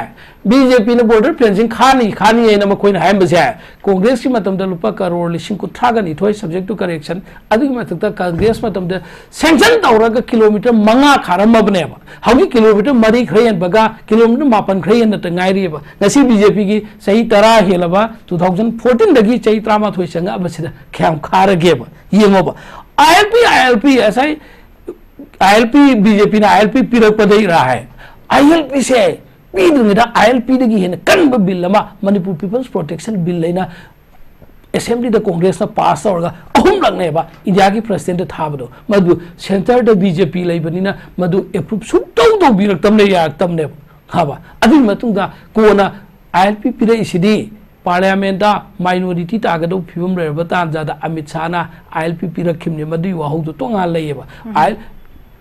ꯕꯤ ꯖꯦ ꯄꯤꯅ border fencing ꯈꯥꯅꯤ, ꯈꯥꯅꯤ ꯍꯥꯏꯅ ꯃꯈꯣꯏꯅ ꯍꯥꯏꯔꯝꯕꯁꯦ, ꯀꯣꯡꯒ꯭ꯔꯦꯁꯀꯤ ꯃꯇꯝꯗ ꯂꯨꯄꯥ ꯀꯔꯣꯔ ꯂꯤꯁꯤꯡ ꯀꯨꯟꯊ꯭ꯔꯥꯒ ꯅꯤꯊꯣꯏ, subject to correction, ꯑꯗꯨꯒꯤ ꯃꯊꯛꯇ ꯀꯪꯒ꯭ꯔꯦꯁ ꯃꯇꯝꯗ sanction ꯇꯧꯔꯒ ꯀꯤꯂꯣꯃꯤꯇꯔ ꯃꯉꯥ ꯈꯥꯔꯝꯃꯕꯅꯦꯕ꯫ ꯍꯧꯖꯤꯛ ꯀꯤꯂꯣꯃꯤꯇꯔ ꯃꯔꯤ ꯈꯔ ꯍꯦꯟꯕꯒ ꯀꯤꯂꯣꯃꯤꯇꯔ ꯃꯥꯄꯟ ꯈꯔ ꯍꯦꯟꯅꯇ ꯉꯥꯏꯔꯤꯑꯕ꯫ ꯉꯁꯤ ꯕꯤ ꯖꯦ ꯄꯤꯒꯤ ꯆꯍꯤ ꯇꯔꯥ ꯍꯦꯜꯂꯕ two thousand fourteen ꯗꯒꯤ ꯆꯍꯤ ꯇꯔꯥꯃꯥꯊꯣꯏ ꯆꯪꯉꯛꯑꯕꯁꯤꯗ ꯀꯌꯥꯝ ꯈꯥꯔꯒꯦꯕ? ꯌꯦꯡꯉꯣꯕ꯫ ꯑꯥꯏ ꯑꯦꯜ ꯄꯤ, ꯑꯥꯏ ꯑꯦꯜ ꯄꯤ, ꯉꯁꯥꯏ ꯑꯥꯏ ꯑꯦꯜ ꯄꯤ, ꯕꯤ ꯖꯦ ꯄꯤꯅ ꯑꯥꯏ ꯑꯦꯜ ꯄꯤ ꯄꯤꯔꯛꯄꯗꯒꯤ ꯔꯥ ꯍꯥꯏ꯫ ꯑꯥꯏ ꯑꯦꯜ ꯄꯤꯁꯦ ꯄꯤꯗ꯭ꯔꯤꯉꯩꯗ ꯑꯥꯏ ꯑꯦꯜ ꯄꯤꯗꯒꯤ ꯍꯦꯟꯅ ꯀꯟꯕ ꯕꯤꯜ ꯑꯃ, ꯃꯅꯤꯄꯨꯔ People's Protection Bill ꯍꯥꯏꯅ ꯑꯦꯁꯦꯝꯕ꯭ꯂꯤꯗ ꯀꯣꯡꯒ꯭ꯔꯦꯁꯅ ꯄꯥꯁ ꯇꯧꯔꯒ ꯑꯍꯨꯝꯂꯛꯅꯦꯕ ꯏꯟꯗꯤꯌꯥꯒꯤ ꯄ꯭ꯔꯁꯤꯗꯦꯟꯠꯇ ꯊꯥꯕꯗꯣ, ꯃꯗꯨ ꯁꯦꯟꯇꯔꯗ ꯕꯤ ꯖꯦ ꯄꯤ ꯂꯩꯕꯅꯤꯅ ꯃꯗꯨ ꯑꯦꯄ꯭ꯔꯨꯞ ꯁꯨꯡꯇꯧ ꯇꯧꯕꯤꯔꯛꯇꯕꯅꯦ, ꯌꯥꯔꯛꯇꯕꯅꯦꯕ, ꯈꯪꯉꯕ? ꯑꯗꯨꯒꯤ ꯃꯇꯨꯡꯗ ꯀꯣꯟꯅ ꯑꯥꯏ ꯑꯦꯜ ꯄꯤ ꯄꯤꯔꯛꯏꯁꯤꯗꯤ ꯄꯥꯔꯂꯤꯌꯥꯃꯦꯟꯗ ꯃꯥꯏꯅꯣꯔꯤꯇꯤ ꯇꯥꯒꯗꯧꯕ ꯐꯤꯕꯝ ꯂꯩꯔꯕ ꯇꯥꯟꯖꯥꯗ ꯑꯃꯤꯠ ꯁꯥꯍꯅ ꯑꯥꯏ ꯑꯦꯜ ꯄꯤ ꯄꯤꯔꯛꯈꯤꯕꯅꯦ꯫ ꯃꯗꯨꯒꯤ ꯋꯥꯍꯧꯗꯣ ꯇꯣꯉꯥꯟꯅ ꯂꯩꯌꯦꯕ꯫ ꯑꯥꯏ ꯑꯦꯜ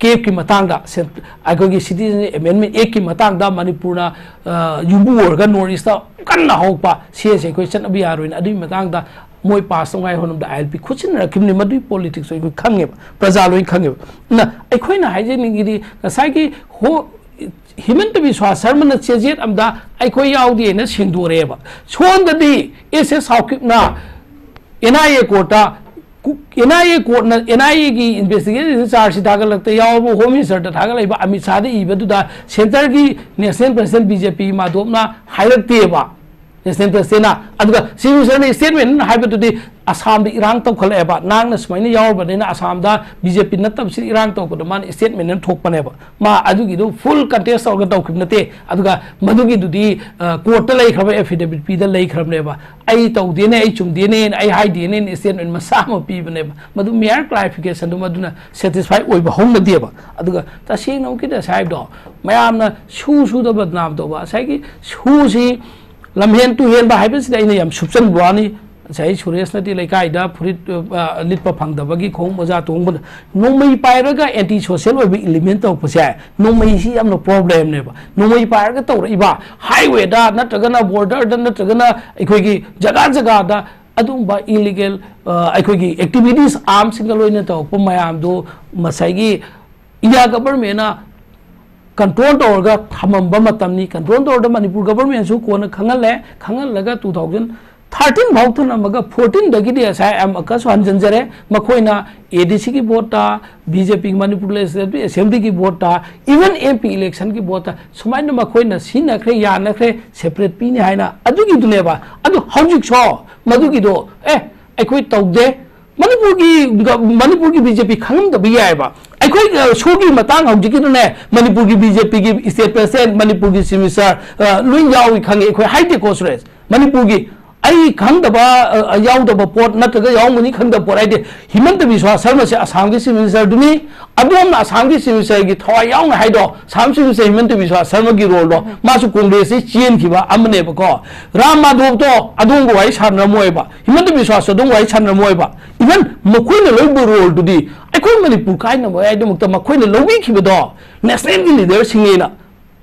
ꯀꯦꯞꯀꯤ ꯃꯇꯥꯡꯗ, ꯁꯦꯟ-, ꯑꯩꯈꯣꯏꯒꯤ Citizenship Amendment Actꯀꯤ ꯃꯇꯥꯡꯗ ꯃꯅꯤꯄꯨꯔꯅ, ꯑ, ꯌꯨꯝꯕꯨ ꯑꯣꯏꯔꯒ North Eastꯇ ꯀꯟꯅ ꯍꯧꯔꯛꯄ, ꯁꯤ ꯑꯦꯁ ꯑꯩꯈꯣꯏ ꯆꯠꯅꯕ ꯌꯥꯔꯣꯏꯅ ꯑꯗꯨꯒꯤ ꯃꯇꯥꯡꯗ ꯃꯣꯏ ꯄꯥꯁ ꯇꯧꯉꯥꯏ ꯍꯣꯠꯅꯕꯗ ꯑꯥꯏ ꯑꯦꯜ ꯄꯤ ꯈꯨꯠꯁꯤꯟꯅꯔꯛꯈꯤꯕꯅꯤ꯫ ꯃꯗꯨꯒꯤ politicsꯇꯣ ꯑꯩꯈꯣꯏ ꯈꯪꯉꯦꯕ, ꯄ꯭ꯔꯖꯥ ꯂꯣꯏ ꯈꯪꯉꯦꯕ꯫ ꯑꯗꯨꯅ ꯑꯩꯈꯣꯏꯅ ꯍꯥꯏꯖꯅꯤꯡꯉꯤꯗꯤ ꯉꯁꯥꯏꯒꯤ ꯍꯣ-, ꯍꯤꯃꯟꯇ ꯕꯤꯁ꯭ꯋꯥ ꯁꯔꯃꯅ ꯆꯦꯖꯦꯠ ꯑꯃꯗ ꯑꯩꯈꯣꯏ ꯌꯥꯎꯗꯦꯅ ꯁꯦꯡꯗꯣꯔꯛꯑꯦꯕ꯫ ꯁꯣꯝꯗꯗꯤ ꯑꯦꯁ ꯑꯦꯁ ꯁꯥꯎꯀꯤꯞꯅ ꯑꯦꯟ ꯑꯥꯏ ꯑꯦ ꯀꯣꯔꯠꯇ, ꯑꯦꯟ ꯑꯥꯏ ꯑꯦ ꯀꯣꯔꯠꯅ, ꯑꯦꯟ ꯑꯥꯏ ꯑꯦꯒꯤ ꯏꯟꯚꯦꯁꯇꯤꯒꯦꯁꯟ ꯆꯥꯔꯖꯁꯤ ꯊꯥꯒꯠꯂꯛꯇ ꯌꯥꯎꯔꯕ ꯍꯣꯝ ꯃꯤꯅꯤꯁꯇꯔꯗ ꯊꯥꯒꯠꯂꯛꯏꯕ ꯑꯃꯤꯠ ꯁꯥꯍꯗ ꯏꯕꯗꯨꯗ ꯁꯦꯟꯇꯔꯒꯤ ꯅꯦꯁꯅꯦꯜ ꯄ꯭ꯔꯁꯤꯗꯦꯟꯠ ꯕꯤ ꯖꯦ ꯄꯤ ꯃꯥꯙꯣꯞꯅ ꯍꯥꯏꯔꯛꯇꯦꯕ꯫ ꯅꯦꯁꯅꯦꯜ ꯄ꯭ꯔꯁꯤꯗꯦꯟꯠꯅ꯫ ꯑꯗꯨꯒ ꯆꯤꯐ ꯃꯤꯅꯤꯁꯇꯔꯅ ꯏꯁꯇꯦꯠꯃꯦꯟ ꯍꯥꯏꯕꯗꯨꯗꯤ ꯑꯁꯥꯝꯗ ꯏꯔꯥꯡ ꯇꯧꯈꯠꯂꯛꯑꯦꯕ, ꯅꯍꯥꯛꯅ ꯁꯨꯃꯥꯏꯅ ꯌꯥꯎꯔꯕꯅꯤꯅ ꯑꯁꯥꯝꯗ ꯕꯤ ꯖꯦ ꯄꯤ ꯅꯠꯇꯕꯁꯤꯅ ꯏꯔꯥꯡ ꯇꯧꯕꯗ ꯃꯥꯅ ꯏꯁꯇꯦꯠꯃꯦꯟ ꯑꯃ ꯊꯣꯛꯄꯅꯦꯕ꯫ ꯃꯥ ꯑꯗꯨꯒꯤꯗꯨ ꯐꯨꯜ ꯀꯟꯇꯦꯁ ꯇꯧꯔꯒ ꯇꯧꯈꯤꯕ ꯅꯠꯇꯦ꯫ ꯑꯗꯨꯒ ꯃꯗꯨꯒꯤꯗꯨꯗꯤ, ꯑ, ꯀꯣꯔꯠꯇ ꯂꯩꯈ꯭ꯔꯕ, affidavit ꯄꯤꯗ ꯂꯩꯈ꯭ꯔꯕꯅꯦꯕ꯫ "ꯑꯩ ꯇꯧꯗꯦꯅꯦ, ꯑꯩ ꯆꯨꯝꯗꯦꯅꯦ, ꯑꯩ ꯍꯥꯏꯗꯦꯅꯦ" ꯏꯁꯇꯦꯠꯃꯦꯟ ꯃꯆꯥ ꯑꯃ ꯄꯤꯕꯅꯦꯕ꯫ ꯃꯗꯨ ꯃꯦꯌꯔ ꯀ꯭ꯂꯥꯔꯤꯐꯤꯀꯦꯁꯟꯗꯨ ꯃꯗꯨꯅ ꯁꯦꯇꯤꯁꯐꯥꯏ ꯑꯣꯏꯕ ꯍꯧꯅꯗꯦꯕ꯫ ꯑꯗꯨꯒ ꯇꯁꯦꯡꯅ ꯑꯃꯨꯛꯀꯤꯗ ꯉꯁꯥꯏ ꯍꯥꯏꯕꯗꯣ, ꯃꯌꯥꯝꯅ ꯁꯨ ꯁꯨꯗ ꯕꯗꯅꯥꯝ ꯇꯧꯕ, ꯉꯁꯥꯏꯒꯤ ꯁꯨꯁꯤ ꯂꯝꯍꯦꯟ ꯇꯨꯍꯦꯟꯕ ꯍꯥꯏꯕꯁꯤꯗ ꯑꯩꯅ ꯌꯥꯝ ꯁꯨꯞꯆꯟꯕ ꯋꯥꯅꯤ꯫ ꯉꯁꯥꯏ ꯁꯨꯔꯦꯁꯅꯗꯤ ꯂꯩꯀꯥꯏꯗ ꯐꯨꯔꯤꯠ, ꯑ, ꯂꯤꯠꯄ ꯐꯪꯗꯕꯒꯤ ꯈꯣꯡꯎꯞ ꯃꯣꯖꯥ ꯇꯣꯡꯕꯗ ꯅꯣꯡꯃꯩ ꯄꯥꯏꯔꯒ anti social ꯑꯣꯏꯕ ꯏꯂꯤꯃꯦꯟ ꯇꯧꯔꯛꯄꯁꯦ, ꯅꯣꯡꯃꯩꯁꯤ ꯌꯥꯝꯅ ꯄ꯭ꯔꯣꯕ꯭ꯂꯦꯝꯅꯦꯕ꯫ ꯅꯣꯡꯃꯩ ꯄꯥꯏꯔꯒ ꯇꯧꯔꯛꯏꯕ, ꯍꯥꯏꯋꯦꯗ ꯅꯠꯇ꯭ꯔꯒꯅ ꯕꯣꯔꯗꯔꯗ ꯅꯠꯇ꯭ꯔꯒꯅ ꯑꯩꯈꯣꯏꯒꯤ ꯖꯒꯥ ꯖꯒꯥꯗ ꯑꯗꯨꯒꯨꯝꯕ ꯏꯂꯤꯒꯦꯜ, ꯑ, ꯑꯩꯈꯣꯏꯒꯤ ꯑꯦꯛꯇꯤꯚꯤꯇꯤꯁ ꯑꯥꯔꯝꯁꯤꯡꯒ ꯂꯣꯏꯅ ꯇꯧꯔꯛꯄ ꯃꯌꯥꯝꯗꯣ ꯉꯁꯥꯏꯒꯤ ꯏꯟꯗꯤꯌꯥ ꯒꯚꯔꯟꯃꯦꯟꯅ ꯀꯟꯇ꯭ꯔꯣꯜ ꯇꯧꯔꯒ ꯊꯝꯃꯝꯕ ꯃꯇꯝꯅꯤ꯫ ꯀꯟꯇ꯭ꯔꯣꯜ ꯇꯧꯔꯒ ꯃꯅꯤꯄꯨꯔ ꯒꯚꯔꯟꯃꯦꯟꯁꯨ ꯀꯣꯟꯅ ꯈꯪꯍꯜꯂꯦ꯫ ꯈꯪꯍꯜꯂꯒ ꯇꯨ ꯊꯥꯎꯖꯟ ꯊꯥꯔꯇꯤꯟ ꯐꯥꯎ ꯊꯝꯂꯝꯃꯒ ꯐꯣꯔꯇꯤꯟꯗꯒꯤꯗꯤ ꯉꯁꯥꯏ ꯑꯃꯨꯛꯀꯁꯨ ꯍꯟꯖꯤꯟꯖꯔꯦ꯫ ꯃꯈꯣꯏꯅ ꯑꯦ ꯗꯤ ꯁꯤꯒꯤ ꯚꯣꯠꯇ, B J P Manipur legislative ꯑꯦꯁꯦꯝꯕ꯭ꯂꯤꯒꯤ ꯚꯣꯠꯇ, ꯏꯚꯟ ꯑꯦꯝ ꯄꯤ ꯏꯂꯦꯛꯁꯟꯒꯤ ꯚꯣꯠꯇ ꯁꯨꯃꯥꯏꯅ ꯃꯈꯣꯏꯅ ꯁꯤꯖꯤꯟꯅꯈ꯭ꯔꯦ, ꯌꯥꯅꯈ꯭ꯔꯦ, ꯁꯦꯄꯔꯦꯠ ꯄꯤꯅꯤ ꯍꯥꯏꯅ ꯑꯗꯨꯒꯤꯗꯨꯅꯦꯕ꯫ ꯑꯗꯨ ꯍꯧꯖꯤꯛꯁꯨ ꯃꯗꯨꯒꯤꯗꯣ, ꯑꯦ, ꯑꯩꯈꯣꯏ ꯇꯧꯗꯦ꯫ ꯃꯅꯤꯄꯨꯔꯒꯤ ꯒ-, ꯃꯅꯤꯄꯨꯔꯒꯤ ꯕꯤ ꯖꯦ ꯄꯤ ꯈꯪꯉꯝꯗꯕ ꯌꯥꯏꯑꯕ꯫ ꯑꯩꯈꯣꯏ, ꯑ, ꯁꯣꯒꯤ ꯃꯇꯥꯡ ꯍꯧꯖꯤꯛꯀꯤꯗꯨꯅꯦ, ꯃꯅꯤꯄꯨꯔꯒꯤ ꯕꯤ ꯖꯦ ꯄꯤꯒꯤ ꯁ꯭ꯇꯦꯠ ꯄ꯭ꯔꯦꯁꯤꯗꯦꯟꯠ, ꯃꯅꯤꯄꯨꯔꯒꯤ ꯆꯤꯐ ꯃꯤꯅꯤꯁꯇꯔ, ꯑ, ꯂꯣꯏ ꯌꯥꯎꯏ ꯈꯪꯉꯤ꯫ ꯑꯩꯈꯣꯏ ꯍꯥꯏꯗꯦꯀꯣ ꯁꯨꯔꯦꯁ꯫ ꯃꯅꯤꯄꯨꯔꯒꯤ ꯑꯩ ꯈꯪꯗꯕ, ꯑ, ꯑ, ꯌꯥꯎꯗꯕ ꯄꯣꯠ ꯅꯠꯇ꯭ꯔꯒ ꯌꯥꯎꯔꯝꯒꯅꯤ ꯈꯪꯗꯕ ꯄꯣꯠ ꯍꯥꯏꯗꯤ ꯍꯤꯃꯟꯇ ꯕꯤꯁ꯭ꯋꯥ ꯁꯔꯃꯁꯦ ꯑꯁꯥꯝꯒꯤ ꯆꯤꯐ ꯃꯤꯅꯤꯁꯇꯔꯗꯨꯅꯤ꯫ ꯑꯗꯣꯝꯅ ꯑꯁꯥꯝꯒꯤ ꯆꯤꯐ ꯃꯤꯅꯤꯁꯇꯔꯒꯤ ꯊꯋꯥꯏ ꯌꯥꯎꯅ ꯍꯥꯏꯗꯣ, ꯑꯁꯥꯝ ꯆꯤꯐ ꯃꯤꯅꯤꯁꯇꯔ ꯍꯤꯃꯟꯇ ꯕꯤꯁ꯭ꯋꯥ ꯁꯔꯃꯒꯤ ꯔꯣꯜꯗꯣ, ꯃꯥꯁꯨ ꯀꯣꯡꯒ꯭ꯔꯦꯁꯇꯩ ꯆꯦꯟꯈꯤꯕ ꯑꯃꯅꯦꯕꯀꯣ꯫ ꯔꯥꯝ ꯃꯥꯙꯣꯞꯇꯣ ꯑꯗꯣꯝꯒ ꯋꯥꯔꯤ ꯁꯥꯟꯅꯔꯝꯃꯣꯏꯕ, ꯍꯤꯃꯟꯇ ꯕꯤꯁ꯭ꯋꯥꯁꯇꯣ ꯑꯗꯣꯝꯒ ꯋꯥꯔꯤ ꯁꯥꯟꯅꯔꯝꯃꯣꯏꯕ꯫ ꯏꯚꯟ ꯃꯈꯣꯏꯅ ꯂꯧꯕ ꯔꯣꯜꯗꯨꯗꯤ ꯑꯩꯈꯣꯏ ꯃꯅꯤꯄꯨꯔ ꯀꯥꯏꯅꯕ ꯍꯥꯏꯗꯃꯛꯇ ꯃꯈꯣꯏꯅ ꯂꯧꯕꯤꯈꯤꯕꯗꯣ ꯅꯦꯁꯅꯦꯜꯒꯤ ꯂꯤꯗꯔꯁꯤꯡꯅꯦꯅ꯫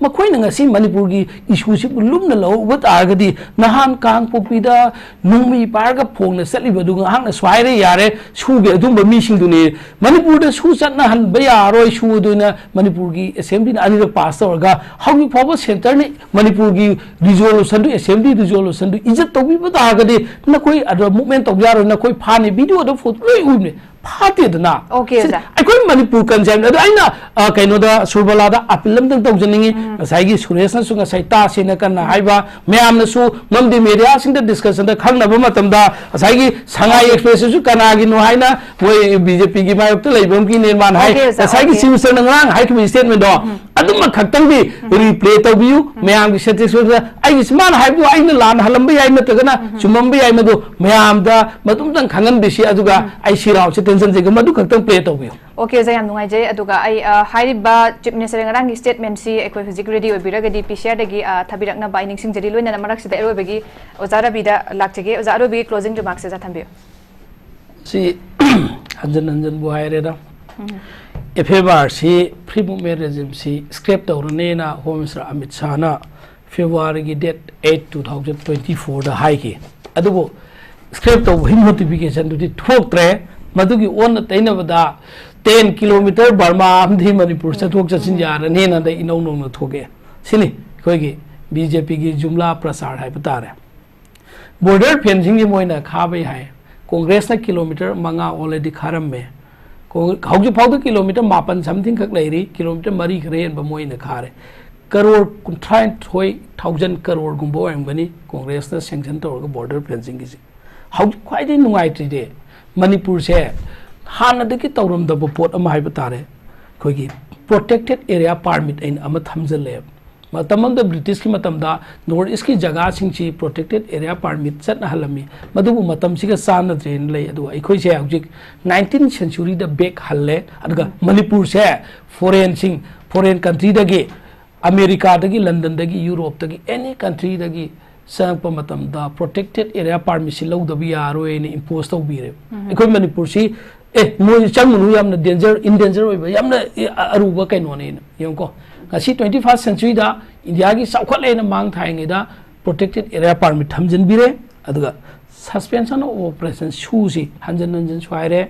ꯃꯈꯣꯏꯅ ꯉꯁꯤ ꯃꯅꯤꯄꯨꯔꯒꯤ ꯏꯁꯨꯁꯤꯕꯨ ꯂꯨꯝꯅ ꯂꯧꯕ ꯇꯥꯔꯒꯗꯤ, ꯅꯍꯥꯟ ꯀꯥꯡꯄꯣꯛꯄꯤꯗ ꯅꯣꯡꯃꯩ ꯄꯥꯏꯔꯒ ꯐꯣꯡꯅ ꯆꯠꯂꯤꯕꯗꯨ ꯉꯥꯏꯍꯥꯛꯅ ꯁ꯭ꯋꯥꯏꯔꯦ ꯌꯥꯔꯦ, ꯁꯨꯒꯦ ꯑꯗꯨꯝꯕ ꯃꯤꯁꯤꯡꯗꯨꯅꯤ꯫ ꯃꯅꯤꯄꯨꯔꯗ ꯁꯨ ꯆꯠꯅꯍꯟꯕ ꯌꯥꯔꯣꯏ, ꯁꯨ ꯑꯗꯨꯅ ꯃꯅꯤꯄꯨꯔꯒꯤ ꯑꯦꯁꯦꯝꯕ꯭ꯂꯤꯅ ꯑꯅꯤꯔꯛ ꯄꯥꯁ ꯇꯧꯔꯒ ꯍꯧꯖꯤꯛ ꯐꯥꯎꯕ ꯁꯦꯟꯇꯔꯅ ꯃꯅꯤꯄꯨꯔꯒꯤ ꯔꯤꯖꯣꯂꯨꯁꯟꯗꯨ, ꯑꯦꯁꯦꯝꯕ꯭ꯂꯤ ꯔꯤꯖꯣꯂꯨꯁꯟꯗꯨ ꯏꯖꯠ ꯇꯧꯕꯤꯕ ꯇꯥꯔꯒꯗꯤ ꯅꯈꯣꯏ ꯑꯗ ꯃꯨꯚꯃꯦꯟ ꯇꯧꯕ ꯌꯥꯔꯣꯏ, ꯅꯈꯣꯏ ꯐꯥꯅꯤ, ꯚꯤꯗꯤꯑꯣꯗ ꯐꯣꯇꯣ ꯂꯣꯏ ꯎꯕꯅꯦ꯫ ꯐꯥꯠꯇꯦꯗꯅ꯫ Okay, ꯁꯤ ꯑꯣꯖꯥ꯫ ꯑꯩꯈꯣꯏ ꯃꯅꯤꯄꯨꯔ ꯀꯟꯁꯦꯞꯅꯤ꯫ ꯑꯗꯣ ꯑꯩꯅ, ꯑ, ꯀꯩꯅꯣꯗ, ꯁꯨꯔꯕꯂꯥꯗ ꯑꯄꯤꯜ ꯑꯃꯇꯪ ꯇꯧꯖꯅꯤꯡꯉꯤ꯫ ꯉꯁꯥꯏꯒꯤ ꯁꯨꯔꯦꯁꯅꯁꯨ ꯉꯁꯥꯏ ꯇꯥꯁꯦꯅ ꯀꯟꯅ ꯍꯥꯏꯕ ꯃꯌꯥꯝꯅꯁꯨ ꯃꯔꯝꯗꯤ ꯃꯦꯗꯤꯌꯥꯁꯤꯡꯗ ꯗꯤꯁꯀꯁꯟꯗ ꯈꯪꯅꯕ ꯃꯇꯝꯗ ꯉꯁꯥꯏꯒꯤ ꯁꯉꯥꯏ ꯑꯦꯛꯁꯄ꯭ꯔꯦꯁꯁꯤꯁꯨ ꯀꯅꯥꯒꯤꯅꯣ ꯍꯥꯏꯅ ꯃꯣꯏ ꯕꯤ ꯖꯦ ꯄꯤꯒꯤ ꯃꯥꯌꯣꯛꯇ ꯂꯩꯕ ꯑꯃꯒꯤ ꯅꯤꯔꯃꯥꯟ ꯍꯥꯏ꯫ Okay, ꯑꯣꯖꯥ, ꯉꯁꯥꯏꯒꯤ okay. ꯆꯤꯐ ꯃꯤꯅꯤꯁꯇꯔꯅ ꯉꯔꯥꯡ ꯍꯥꯏꯈꯤꯕ ꯁ꯭ꯇꯦꯠꯃꯦꯟꯗꯣ ꯑꯗꯨꯃꯛ ꯈꯛꯇꯪꯗꯤ ꯔꯤꯄ꯭ꯂꯦ ꯇꯧꯕꯤꯌꯨ꯫ ꯃꯌꯥꯝꯒꯤ ꯁꯦꯇꯤꯁꯐꯦꯛꯁꯟ ꯑꯩꯒꯤꯁꯤ ꯃꯥꯅ ꯍꯥꯏꯕꯗꯨ ꯑꯩꯅ ꯂꯥꯟꯅ ꯍꯜꯂꯝꯕ ꯌꯥꯏ, ꯅꯠꯇ꯭ꯔꯒꯅ ꯆꯨꯝꯃꯝꯕ ꯌꯥꯏ, ꯃꯗꯨ ꯃꯌꯥꯝꯗ ꯃꯗꯨꯝꯇꯪ ꯈꯪꯍꯟꯕꯤꯁꯤ꯫ ꯑꯗꯨꯒ ꯑꯩ ꯁꯤ ꯔꯥꯎꯟꯁꯦ ꯇꯦꯟꯁꯟꯁꯦ ꯃꯗꯨ ꯈꯛꯇꯪ ꯄ꯭ꯂꯦ ꯇꯧꯕꯤꯌꯨ꯫ Okay, ꯑꯣꯖꯥ, ꯌꯥꯝ ꯅꯨꯡꯉꯥꯏꯖꯩ꯫ ꯑꯗꯨꯒ ꯑꯩ, ꯑ, ꯍꯥꯏꯔꯤꯕ ꯆꯤꯐ ꯃꯤꯅꯤꯁꯇꯔ ꯉꯔꯥꯡꯒꯤ ꯁ꯭ꯇꯦꯠꯃꯦꯟꯁꯤ ꯑꯩꯈꯣꯏ ꯍꯧꯖꯤꯛ ꯔꯦꯗꯤ ꯑꯣꯏꯕꯤꯔꯒꯗꯤ ꯄꯤ ꯁꯤ ꯑꯥꯔꯗꯒꯤ, ꯑ, ꯊꯥꯕꯤꯔꯛꯅꯕ ꯑꯩ ꯅꯤꯡꯁꯤꯡꯖꯔꯤ꯫ ꯂꯣꯏꯅꯅ ꯃꯔꯛꯁꯤꯗ ꯑꯔꯣꯏꯕꯒꯤ ꯑꯣꯖꯥ ꯔꯕꯤꯗ ꯂꯥꯛꯆꯒꯦ꯫ ꯑꯣꯖꯥ, ꯑꯔꯣꯏꯕꯒꯤ ꯀ꯭ꯂꯣꯖꯤꯡ ꯔꯤꯃꯥꯔꯛꯁ ꯑꯣꯖꯥ ꯊꯝꯕꯤꯌꯨ꯫ ꯁꯤ ꯍꯟꯖꯤꯟ ꯍꯟꯖꯤꯟꯕꯨ ꯍꯥꯏꯔꯦꯗ, F I R C, free movement ꯔꯦꯖꯤꯝꯁꯤ ꯁ꯭ꯀ꯭ꯔꯦꯞ ꯇꯧꯔꯅꯦꯅ ꯍꯣꯝ ꯃꯤꯅꯤꯁꯇꯔ ꯑꯃꯤꯠ ꯁꯥꯍꯅ ꯐꯦꯕ꯭ꯔꯨꯋꯥꯔꯤꯒꯤ date eight, two thousand twenty ꯐꯣꯔꯗ ꯍꯥꯏꯈꯤ꯫ ꯑꯗꯨꯕꯨ ꯁ꯭ꯀ꯭ꯔꯦꯞ ꯇꯧꯕꯒꯤ ꯅꯣꯇꯤꯐꯤꯀꯦꯁꯟꯗꯨꯗꯤ ꯊꯣꯛꯇ꯭ꯔꯦ꯫ ꯃꯗꯨꯒꯤ ꯑꯣꯟꯅ ꯇꯩꯅꯕꯗ ꯇꯦꯟ ꯀꯤꯂꯣꯃꯤꯇꯔ ꯕꯔꯃꯥ ꯑꯃꯗꯤ ꯃꯅꯤꯄꯨꯔ ꯆꯠꯊꯣꯛ ꯆꯠꯁꯤꯟ ꯌꯥꯔꯅꯤꯅ ꯍꯟꯗꯛ ꯏꯅꯧ ꯅꯧꯅ ꯊꯣꯛꯑꯦ꯫ ꯁꯤꯅꯤ ꯑꯩꯈꯣꯏꯒꯤ ꯕꯤ ꯖꯦ ꯄꯤꯒꯤ ꯖꯨꯝꯂꯥ ꯄ꯭ꯔꯆꯥꯔ ꯍꯥꯏꯕ ꯇꯥꯔꯦ꯫ ꯕꯣꯔꯗꯔ ꯐꯦꯟꯁꯤꯡꯁꯤ ꯃꯣꯏꯅ ꯈꯥꯕꯩ ꯍꯥꯏ꯫ ꯀꯣꯡꯒ꯭ꯔꯦꯁꯅ ꯀꯤꯂꯣꯃꯤꯇꯔ ꯃꯉꯥ already ꯈꯥꯔꯝꯃꯦ꯫ ꯀꯣꯡ-, ꯍꯧꯖꯤꯛ ꯐꯥꯎꯗ ꯀꯤꯂꯣꯃꯤꯇꯔ ꯃꯥꯄꯟ something ꯈꯛ ꯂꯩꯔꯤ, ꯀꯤꯂꯣꯃꯤꯇꯔ ꯃꯔꯤ ꯈꯔ ꯍꯦꯟꯕ ꯃꯣꯏꯅ ꯈꯥꯔꯦ꯫ ꯀꯔꯣꯔ ꯀꯨꯟꯊ꯭ꯔꯥꯅꯤꯊꯣꯏ ꯊꯥꯎꯖꯟ ꯀꯔꯣꯔꯒꯨꯝꯕ ꯑꯣꯏꯔꯝꯒꯅꯤ ꯀꯣꯡꯒ꯭ꯔꯦꯁꯅ ꯁꯦꯡꯁꯟ ꯇꯧꯔꯒ ꯕꯣꯔꯗꯔ ꯐꯦꯟꯁꯤꯡꯒꯤꯁꯦ꯫ ꯍꯧꯖꯤꯛ ꯈ꯭ꯋꯥꯏꯗꯒꯤ ꯅꯨꯡꯉꯥꯏꯇ꯭ꯔꯤꯗꯤ ꯃꯅꯤꯄꯨꯔꯁꯦ ꯍꯥꯟꯅꯗꯒꯤ ꯇꯧꯔꯝꯗꯕ ꯄꯣꯠ ꯑꯃ ꯍꯥꯏꯕ ꯇꯥꯔꯦ, ꯑꯩꯈꯣꯏꯒꯤ ꯄ꯭ꯔꯣꯇꯦꯛꯇꯦꯠ ꯑꯦꯔꯤꯌꯥ ꯄꯥꯔꯃꯤꯠ ꯑꯩꯅ ꯑꯃ ꯊꯝꯖꯤꯜꯂꯦꯕ꯫ ꯃꯇꯝ ꯑꯃꯗ ꯕ꯭ꯔꯤꯇꯤꯁꯀꯤ ꯃꯇꯝꯗ ꯅꯣꯔꯠ ꯏꯁꯀꯤ ꯖꯒꯥꯁꯤꯡꯁꯤ ꯄ꯭ꯔꯣꯇꯦꯛꯇꯦꯠ ꯑꯦꯔꯤꯌꯥ ꯄꯥꯔꯃꯤꯠ ꯆꯠꯅꯍꯜꯂꯝꯃꯤ, ꯃꯗꯨꯕꯨ ꯃꯇꯝꯁꯤꯒ ꯆꯥꯟꯅꯗ꯭ꯔꯦꯅ ꯂꯩ꯫ ꯑꯗꯨꯒ ꯑꯩꯈꯣꯏꯁꯦ ꯍꯧꯖꯤꯛ ꯅꯥꯏꯟꯇꯤꯟ ꯁꯦꯟꯆꯨꯔꯤꯗ ꯕꯦꯛ ꯍꯜꯂꯦ꯫ ꯑꯗꯨꯒ ꯃꯅꯤꯄꯨꯔꯁꯦ ꯐꯣꯔꯦꯟꯁꯤꯡ, ꯐꯣꯔꯦꯟ ꯀꯟꯇ꯭ꯔꯤꯗꯒꯤ, ꯑꯃꯦꯔꯤꯀꯥꯗꯒꯤ, ꯂꯟꯗꯟꯗꯒꯤ, ꯌꯨꯔꯣꯞꯇꯒꯤ, ꯑꯦꯅꯤ ꯀꯟꯇ꯭ꯔꯤꯗꯒꯤ ꯆꯪꯉꯛꯄ ꯃꯇꯝꯗ ꯄ꯭ꯔꯣꯇꯦꯛꯇꯦꯠ ꯑꯦꯔꯤꯌꯥ ꯄꯥꯔꯃꯤꯠꯁꯤ ꯂꯧꯗꯕ ꯌꯥꯔꯣꯏꯅ ꯏꯝꯄꯣꯁ ꯇꯧꯕꯤꯔꯦꯕ꯫ ꯑꯩꯈꯣꯏ ꯃꯅꯤꯄꯨꯔꯁꯤ, ꯑꯦ, ꯃꯣꯏ ꯆꯪꯒꯅꯨ, ꯌꯥꯝꯅ ꯗꯦꯟꯖꯔ, ꯏꯟ ꯗꯦꯟꯖꯔ ꯑꯣꯏꯕ, ꯌꯥꯝꯅ, ꯑꯦ, ꯑ-, ꯑꯔꯨꯕ ꯀꯩꯅꯣꯅꯦꯅ꯫ ꯌꯦꯡꯉꯨꯀꯣ, ꯉꯁꯤ ꯇ꯭ꯋꯦꯟꯇꯤ ꯐꯥꯔꯁ ꯁꯦꯟꯆꯨꯔꯤꯗ ꯏꯟꯗꯤꯌꯥꯒꯤ ꯆꯥꯎꯈꯠꯂꯦꯅ ꯃꯥꯡ ꯊꯥꯏꯉꯩꯗ ꯄ꯭ꯔꯣꯇꯦꯛꯇꯦꯠ ꯑꯦꯔꯤꯌꯥ ꯄꯥꯔꯃꯤꯠ ꯊꯝꯖꯤꯟꯕꯤꯔꯦ꯫ ꯑꯗꯨꯒ suspension of operation ꯁꯨꯁꯤ ꯍꯟꯖꯤꯟ ꯍꯟꯖꯤꯟ ꯁ꯭ꯋꯥꯏꯔꯦ꯫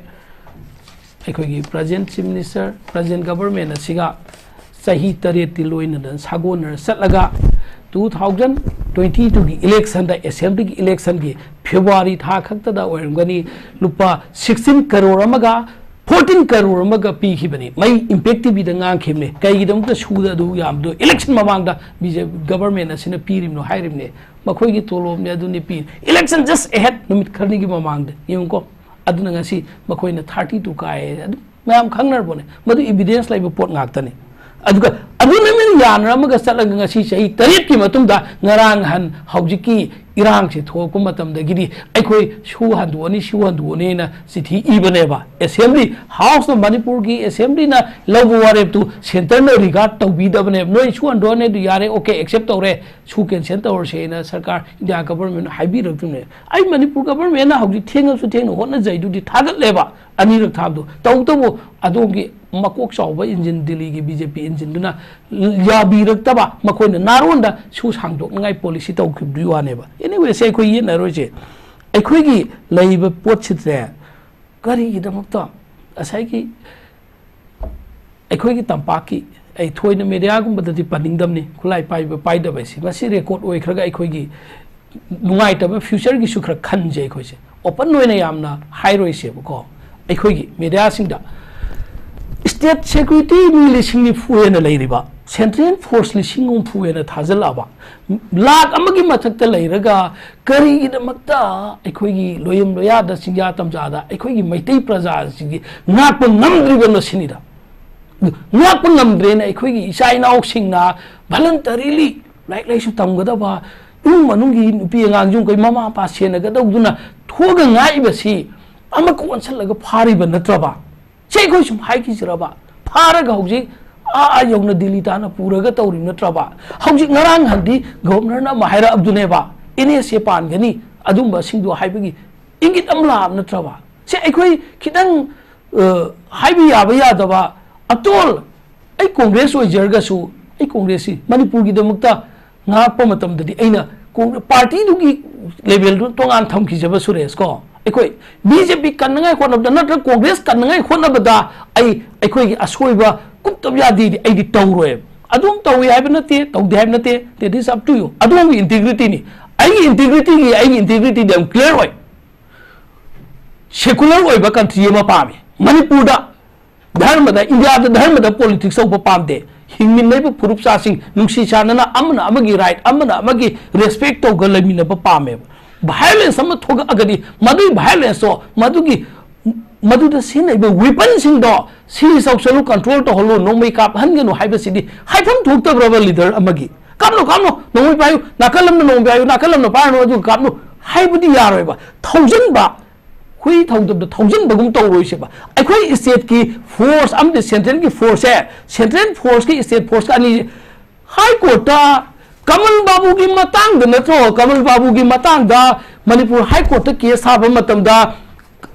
ꯑꯩꯈꯣꯏꯒꯤ present chief minister, present government ꯑꯁꯤꯒ ꯆꯍꯤ ꯇꯔꯦꯠꯇꯤ ꯂꯣꯏꯅꯗꯅ ꯁꯥꯒꯣꯟꯅꯔ ꯆꯠꯂꯒ, two thousand twenty two ꯒꯤ election ꯗ, assembly ꯒꯤ election ꯒꯤ February ꯊꯥ ꯈꯛꯇꯗ ꯑꯣꯏꯔꯝꯒꯅꯤ, ꯂꯨꯄꯥ sixteen ꯀꯔꯣꯔ ꯑꯃꯒ fourteen ꯀꯔꯣꯔ ꯑꯃꯒ ꯄꯤꯈꯤꯕꯅꯤ꯫ ꯃꯩ Impact T V ꯗ ꯉꯥꯡꯈꯤꯕꯅꯤ꯫ ꯀꯩꯒꯤꯗꯃꯛꯇ ꯁꯨꯗ ꯑꯗꯨ ꯌꯥꯝꯗꯣ election ꯃꯃꯥꯡꯗ B J P government ꯑꯁꯤꯅ ꯄꯤꯔꯤꯕꯅꯣ ꯍꯥꯏꯔꯤꯕꯅꯤ꯫ ꯃꯈꯣꯏꯒꯤ ꯇꯣꯂꯣꯞꯅꯤ, ꯑꯗꯨꯅꯤ ꯄꯤ꯫ Election just ahead, ꯅꯨꯃꯤꯠ ꯈꯔꯅꯤꯒꯤ ꯃꯃꯥꯡꯗ ꯌꯦꯡꯉꯨꯀꯣ꯫ ꯑꯗꯨꯅ ꯉꯁꯤ ꯃꯈꯣꯏꯅ thirty two ꯀꯥꯏ, ꯑꯗꯨ ꯃꯌꯥꯝ ꯈꯪꯅꯔꯕꯅꯦ꯫ ꯃꯗꯨ evidence ꯂꯩꯕ ꯄꯣꯠ ꯉꯥꯛꯇꯅꯤ꯫ ꯑꯗꯨꯒ ꯑꯗꯨꯅ ꯃꯤꯅ ꯌꯥꯅꯔꯝꯃꯒ ꯆꯠꯂꯒ ꯉꯁꯤ ꯆꯍꯤ ꯇꯔꯦꯠꯀꯤ ꯃꯇꯨꯡꯗ ꯉꯔꯥꯡ ꯅꯍꯥꯟ ꯍꯧꯖꯤꯛꯀꯤ ꯏꯔꯥꯡꯁꯦ ꯊꯣꯛꯂꯛꯄ ꯃꯇꯝꯗꯒꯤꯗꯤ ꯑꯩꯈꯣꯏ ꯁꯨ ꯍꯟꯗꯣꯛꯑꯅꯤ, ꯁꯨ ꯍꯟꯗꯣꯛꯑꯅꯤꯅ ꯆꯤꯊꯤ ꯏꯕꯅꯦꯕ꯫ Assembly, House ꯅ, ꯃꯅꯤꯄꯨꯔꯒꯤ Assembly ꯅ ꯂꯧꯕ ꯋꯥꯔꯦꯞꯇꯨ centre ꯅ regard ꯇꯧꯕꯤꯗꯕꯅꯦꯕ꯫ ꯅꯣꯏ ꯁꯨ ꯍꯟꯗꯣꯛꯑꯅꯤ, ꯑꯗꯨ ꯌꯥꯔꯦ, okay, accept ꯇꯧꯔꯦ, ꯁꯨ cancel ꯇꯧꯔꯁꯦꯅ ꯁꯔꯀꯥꯔ, ꯏꯟꯗꯤꯌꯥ government ꯅ ꯍꯥꯏꯕꯤꯔꯛꯇꯕꯅꯦ꯫ ꯑꯩ ꯃꯅꯤꯄꯨꯔ government ꯅ ꯍꯧꯖꯤꯛ ꯊꯦꯡꯉꯁꯨ ꯊꯦꯡꯅ ꯍꯣꯠꯅꯖꯩꯗꯨꯗꯤ, ꯊꯥꯒꯠꯂꯦꯕ꯫ ꯑꯅꯤꯔꯛ ꯊꯥꯕꯗꯣ꯫ ꯇꯧꯕꯇꯕꯨ ꯑꯗꯣꯝꯒꯤ ꯃꯀꯣꯛ ꯆꯥꯎꯕ engine, ꯗꯤꯜꯂꯤꯒꯤ B J P engine ꯗꯨꯅ ꯌꯥꯕꯤꯔꯛꯇꯕ, ꯃꯈꯣꯏꯅ ꯅꯥꯔꯣꯟꯗ ꯁꯨ ꯁꯥꯡꯗꯣꯛꯅꯤꯡꯉꯥꯏ policy ꯇꯧꯈꯤꯕꯗꯨꯒꯤ ꯋꯥꯅꯦꯕ꯫ Anyway, ꯁꯦ ꯑꯩꯈꯣꯏ ꯌꯦꯠꯅꯔꯣꯏꯁꯦ꯫ ꯑꯩꯈꯣꯏꯒꯤ ꯂꯩꯔꯤꯕ ꯄꯣꯠꯁꯤꯗꯅꯦ, ꯀꯔꯤꯒꯤꯗꯃꯛꯇ ꯉꯁꯥꯏꯒꯤ ꯑꯩꯈꯣꯏꯒꯤ ꯇꯝꯄꯥꯛꯀꯤ, ꯑꯩ ꯊꯣꯏꯅ ꯃꯦꯗꯤꯌꯥꯒꯨꯝꯕꯗꯗꯤ ꯄꯟꯅꯤꯡꯗꯕꯅꯤ, ꯈꯨꯠꯂꯥꯏ ꯄꯥꯏꯕ ꯄꯥꯏꯗꯕ ꯍꯥꯏꯁꯤ, ꯃꯁꯤ ꯔꯦꯀꯣꯔꯗ ꯑꯣꯏꯈ꯭ꯔꯒ ꯑꯩꯈꯣꯏꯒꯤ ꯅꯨꯡꯉꯥꯏꯇꯕ ꯐ꯭ꯌꯨꯆꯔꯒꯤꯁꯨ ꯈꯔ ꯈꯟꯁꯦ꯫ ꯑꯩꯈꯣꯏꯁꯦ ꯑꯣꯄꯟ ꯑꯣꯏꯅ ꯌꯥꯝꯅ ꯍꯥꯏꯔꯣꯏꯁꯦꯕꯀꯣ꯫ ꯑꯩꯈꯣꯏꯒꯤ ꯃꯦꯗꯤꯌꯥꯁꯤꯡꯗ ꯁ꯭ꯇꯦꯠ ꯁꯦꯀ꯭ꯌꯨꯔꯤꯇꯤ ꯃꯤ ꯂꯤꯁꯤꯡ ꯅꯤꯐꯨ ꯍꯦꯟꯅ ꯂꯩꯔꯤꯕ, ꯁꯦꯟꯇ꯭ꯔꯦꯜ ꯐꯣꯔꯁ ꯂꯤꯁꯤꯡ ꯍꯨꯝꯐꯨ ꯍꯦꯟꯅ ꯊꯥꯖꯤꯜꯂꯛꯑꯕ, ꯂꯥꯛ ꯑꯃꯒꯤ ꯃꯊꯛꯇ ꯂꯩꯔꯒ ꯀꯔꯤꯒꯤꯗꯃꯛꯇ ꯑꯩꯈꯣꯏꯒꯤ ꯂꯣꯌꯝ ꯂꯣꯌꯥꯗ, ꯆꯤꯡꯖꯥ ꯇꯝꯖꯥꯗ ꯑꯩꯈꯣꯏꯒꯤ ꯃꯩꯇꯩ ꯄ꯭ꯔꯖꯥꯁꯤꯡꯒꯤ ꯉꯥꯛꯄ ꯉꯝꯗ꯭ꯔꯤꯕꯅꯣ ꯁꯤꯅꯤꯗ꯫ ꯉꯥꯛꯄ ꯉꯝꯗ꯭ꯔꯦꯅ ꯑꯩꯈꯣꯏꯒꯤ ꯏꯆꯥ ꯏꯅꯥꯎꯁꯤꯡꯅ ꯚꯂꯟꯇꯔꯤꯂꯤ ꯂꯥꯏꯔꯤꯛ ꯂꯥꯏꯁꯨ ꯇꯝꯒꯗꯕ, ꯏꯃꯨꯡ ꯃꯅꯨꯡꯒꯤ ꯅꯨꯄꯤ ꯑꯉꯥꯡꯁꯤꯡ ꯑꯩꯈꯣꯏ ꯃꯃꯥ ꯃꯄꯥ ꯁꯦꯟꯅꯒꯗꯧꯗꯨꯅ ꯊꯣꯛꯑꯒ ꯉꯥꯛꯏꯕꯁꯤ ꯑꯃ ꯀꯣꯟꯁꯤꯜꯂꯒ ꯐꯥꯔꯤꯕ ꯅꯠꯇ꯭ꯔꯕ? ꯁꯤ ꯑꯩꯈꯣꯏ ꯁꯨꯝ ꯍꯥꯏꯈꯤꯁꯤꯔꯕ? ꯐꯥꯔꯒ ꯍꯧꯖꯤꯛ ꯑꯥ, ꯑꯥ ꯌꯧꯅ ꯗꯤꯜꯂꯤ ꯇꯥꯅ ꯄꯨꯔꯒ ꯇꯧꯔꯤꯕ ꯅꯠꯇ꯭ꯔꯕ? ꯍꯧꯖꯤꯛ ꯉꯔꯥꯡ ꯍꯟꯗꯤ ꯒꯚꯔꯅꯔꯅ ꯑꯃ ꯍꯥꯏꯔꯛꯑꯕꯗꯨꯅꯦꯕ, ꯑꯦꯟ ꯑꯦꯁ ꯑꯦ ꯄꯥꯟꯒꯅꯤ, ꯑꯗꯨꯝꯕꯁꯤꯡꯗꯣ ꯍꯥꯏꯕꯒꯤ ꯏꯪꯒꯤꯠ ꯑꯃ ꯂꯥꯛꯑꯕ ꯅꯠꯇ꯭ꯔꯕ? ꯁꯤ ꯑꯩꯈꯣꯏ ꯈꯤꯇꯪ, ꯑ, ꯍꯥꯏꯕ ꯌꯥꯕ ꯌꯥꯗꯕ, ꯑꯇꯣꯜ, ꯑꯩ ꯀꯣꯡꯒ꯭ꯔꯦꯁ ꯑꯣꯏꯖꯔꯒꯁꯨ, ꯑꯩ ꯀꯣꯡꯒ꯭ꯔꯦꯁꯁꯤ ꯃꯅꯤꯄꯨꯔꯒꯤꯗꯃꯛꯇ ꯉꯥꯛꯄ ꯃꯇꯝꯗꯗꯤ ꯑꯩꯅ ꯀꯣꯡ-, ꯄꯥꯔꯇꯤꯗꯨꯒꯤ ꯂꯦꯚꯦꯜꯗꯨ ꯇꯣꯉꯥꯟ ꯊꯝꯈꯤꯖꯕ ꯁꯨꯔꯦꯁ ꯀꯣ꯫ ꯑꯩꯈꯣꯏ ꯕꯤ ꯖꯦ ꯄꯤ ꯀꯟꯅꯉꯥꯏ ꯍꯣꯠꯅꯕꯗ ꯅꯠꯇ꯭ꯔꯒ ꯀꯣꯡꯒ꯭ꯔꯦꯁ ꯀꯟꯅꯉꯥꯏ ꯍꯣꯠꯅꯕꯗ ꯑꯩ, ꯑꯩꯈꯣꯏꯒꯤ ꯑꯁꯣꯏꯕ ꯀꯨꯞꯇꯕ ꯌꯥꯗꯦꯗꯤ ꯑꯩꯗꯤ ꯇꯧꯔꯣꯏꯕ꯫ ꯑꯗꯨꯝ ꯇꯧꯏ ꯍꯥꯏꯕ ꯅꯠꯇꯦ, ꯇꯧꯗꯦ ꯍꯥꯏꯕ ꯅꯠꯇꯦ, that is up to you꯫ ꯑꯗꯣꯝꯒꯤ ꯏꯟꯇꯤꯒ꯭ꯔꯤꯇꯤꯅꯤ꯫ ꯑꯩꯒꯤ ꯏꯟꯇꯤꯒ꯭ꯔꯤꯇꯤꯒꯤ, ꯑꯩꯒꯤ ꯏꯟꯇꯤꯒ꯭ꯔꯤꯇꯤꯗꯤ ꯌꯥꯝ ꯀ꯭ꯂꯤꯌꯥꯔ ꯑꯣꯏ꯫ ꯁꯦꯀꯨꯂꯔ ꯑꯣꯏꯕ ꯀꯟꯇ꯭ꯔꯤ ꯑꯃ ꯄꯥꯝꯃꯤ꯫ ꯃꯅꯤꯄꯨꯔꯗ ꯙꯔꯃꯗ, ꯏꯟꯗꯤꯌꯥꯗ ꯙꯔꯃꯗ ꯄꯣꯂꯤꯇꯤꯛꯁ ꯇꯧꯕ ꯄꯥꯝꯗꯦ꯫ ꯍꯤꯡꯃꯤꯟꯅꯔꯤꯕ ꯐꯨꯔꯨꯞ ꯆꯥꯁꯤꯡ ꯅꯨꯡꯁꯤ ꯆꯥꯟꯅꯅ ꯑꯃꯅ ꯑꯃꯒꯤ ꯔꯥꯏꯠ, ꯑꯃꯅ ꯑꯃꯒꯤ ꯔꯦꯁꯄꯦꯛ ꯇꯧꯒ ꯂꯩꯃꯤꯟꯅꯕ ꯄꯥꯝꯃꯦꯕ꯫ ꯚꯥꯏꯑꯣꯂꯦꯟꯁ ꯑꯃ ꯊꯣꯛꯂꯛꯑꯒꯗꯤ ꯃꯗꯨꯒꯤ ꯚꯥꯏꯑꯣꯂꯦꯟꯁꯇꯣ, ꯃꯗꯨꯒꯤ, ꯃꯗꯨꯗ ꯁꯤꯖꯤꯟꯅꯔꯤꯕ ꯋꯦꯄꯟꯁꯤꯡꯗꯣ ꯁꯤꯖ ꯇꯧꯁꯜꯂꯨ, ꯀꯟꯇ꯭ꯔꯣꯜ ꯇꯧꯍꯜꯂꯨ, ꯅꯣꯡꯃꯩ ꯀꯥꯞꯍꯟꯒꯅꯨ ꯍꯥꯏꯕꯁꯤꯗꯤ ꯍꯥꯏꯐꯝ ꯊꯣꯛꯇꯕ꯭ꯔꯕ ꯂꯤꯗꯔ ꯑꯃꯒꯤ? ꯀꯥꯞꯅꯨ, ꯀꯥꯞꯅꯨ, ꯅꯣꯡꯃꯩ ꯄꯥꯏꯌꯨ, ꯅꯥꯀꯜ ꯑꯃꯅ ꯅꯣꯡꯃꯩ ꯄꯥꯏꯌꯨ, ꯅꯥꯀꯜ ꯑꯃꯅ ꯄꯥꯏꯔꯅꯨ, ꯑꯗꯨꯒ ꯀꯥꯞꯅꯨ ꯍꯥꯏꯕꯗꯤ ꯌꯥꯔꯣꯏꯕ꯫ ꯊꯧꯖꯤꯟꯕ, ꯍꯨꯏ ꯊꯧꯗꯕꯗ ꯊꯧꯖꯤꯟꯕꯒꯨꯝ ꯇꯧꯔꯣꯏꯁꯦꯕ꯫ ꯑꯩꯈꯣꯏ ꯁ꯭ꯇꯦꯠꯀꯤ ꯐꯣꯔꯁ ꯑꯃꯗꯤ ꯁꯦꯟꯇ꯭ꯔꯦꯜꯒꯤ ꯐꯣꯔꯁꯁꯦ, ꯁꯦꯟꯇ꯭ꯔꯦꯜ ꯐꯣꯔꯁꯀꯤ ꯁ꯭ꯇꯦꯠ ꯐꯣꯔꯁꯀ ꯑꯅꯤ, ꯍꯥꯏ ꯀꯣꯔꯠꯇ ꯀꯃꯜ ꯕꯥꯕꯨꯒꯤ ꯃꯇꯥꯡꯗ ꯅꯠꯇ꯭ꯔꯣ, ꯀꯃꯜ ꯕꯥꯕꯨꯒꯤ ꯃꯇꯥꯡꯗ ꯃꯅꯤꯄꯨꯔ ꯍꯥꯏ ꯀꯣꯔꯠꯇ ꯀꯦꯁ ꯊꯥꯕ ꯃꯇꯝꯗ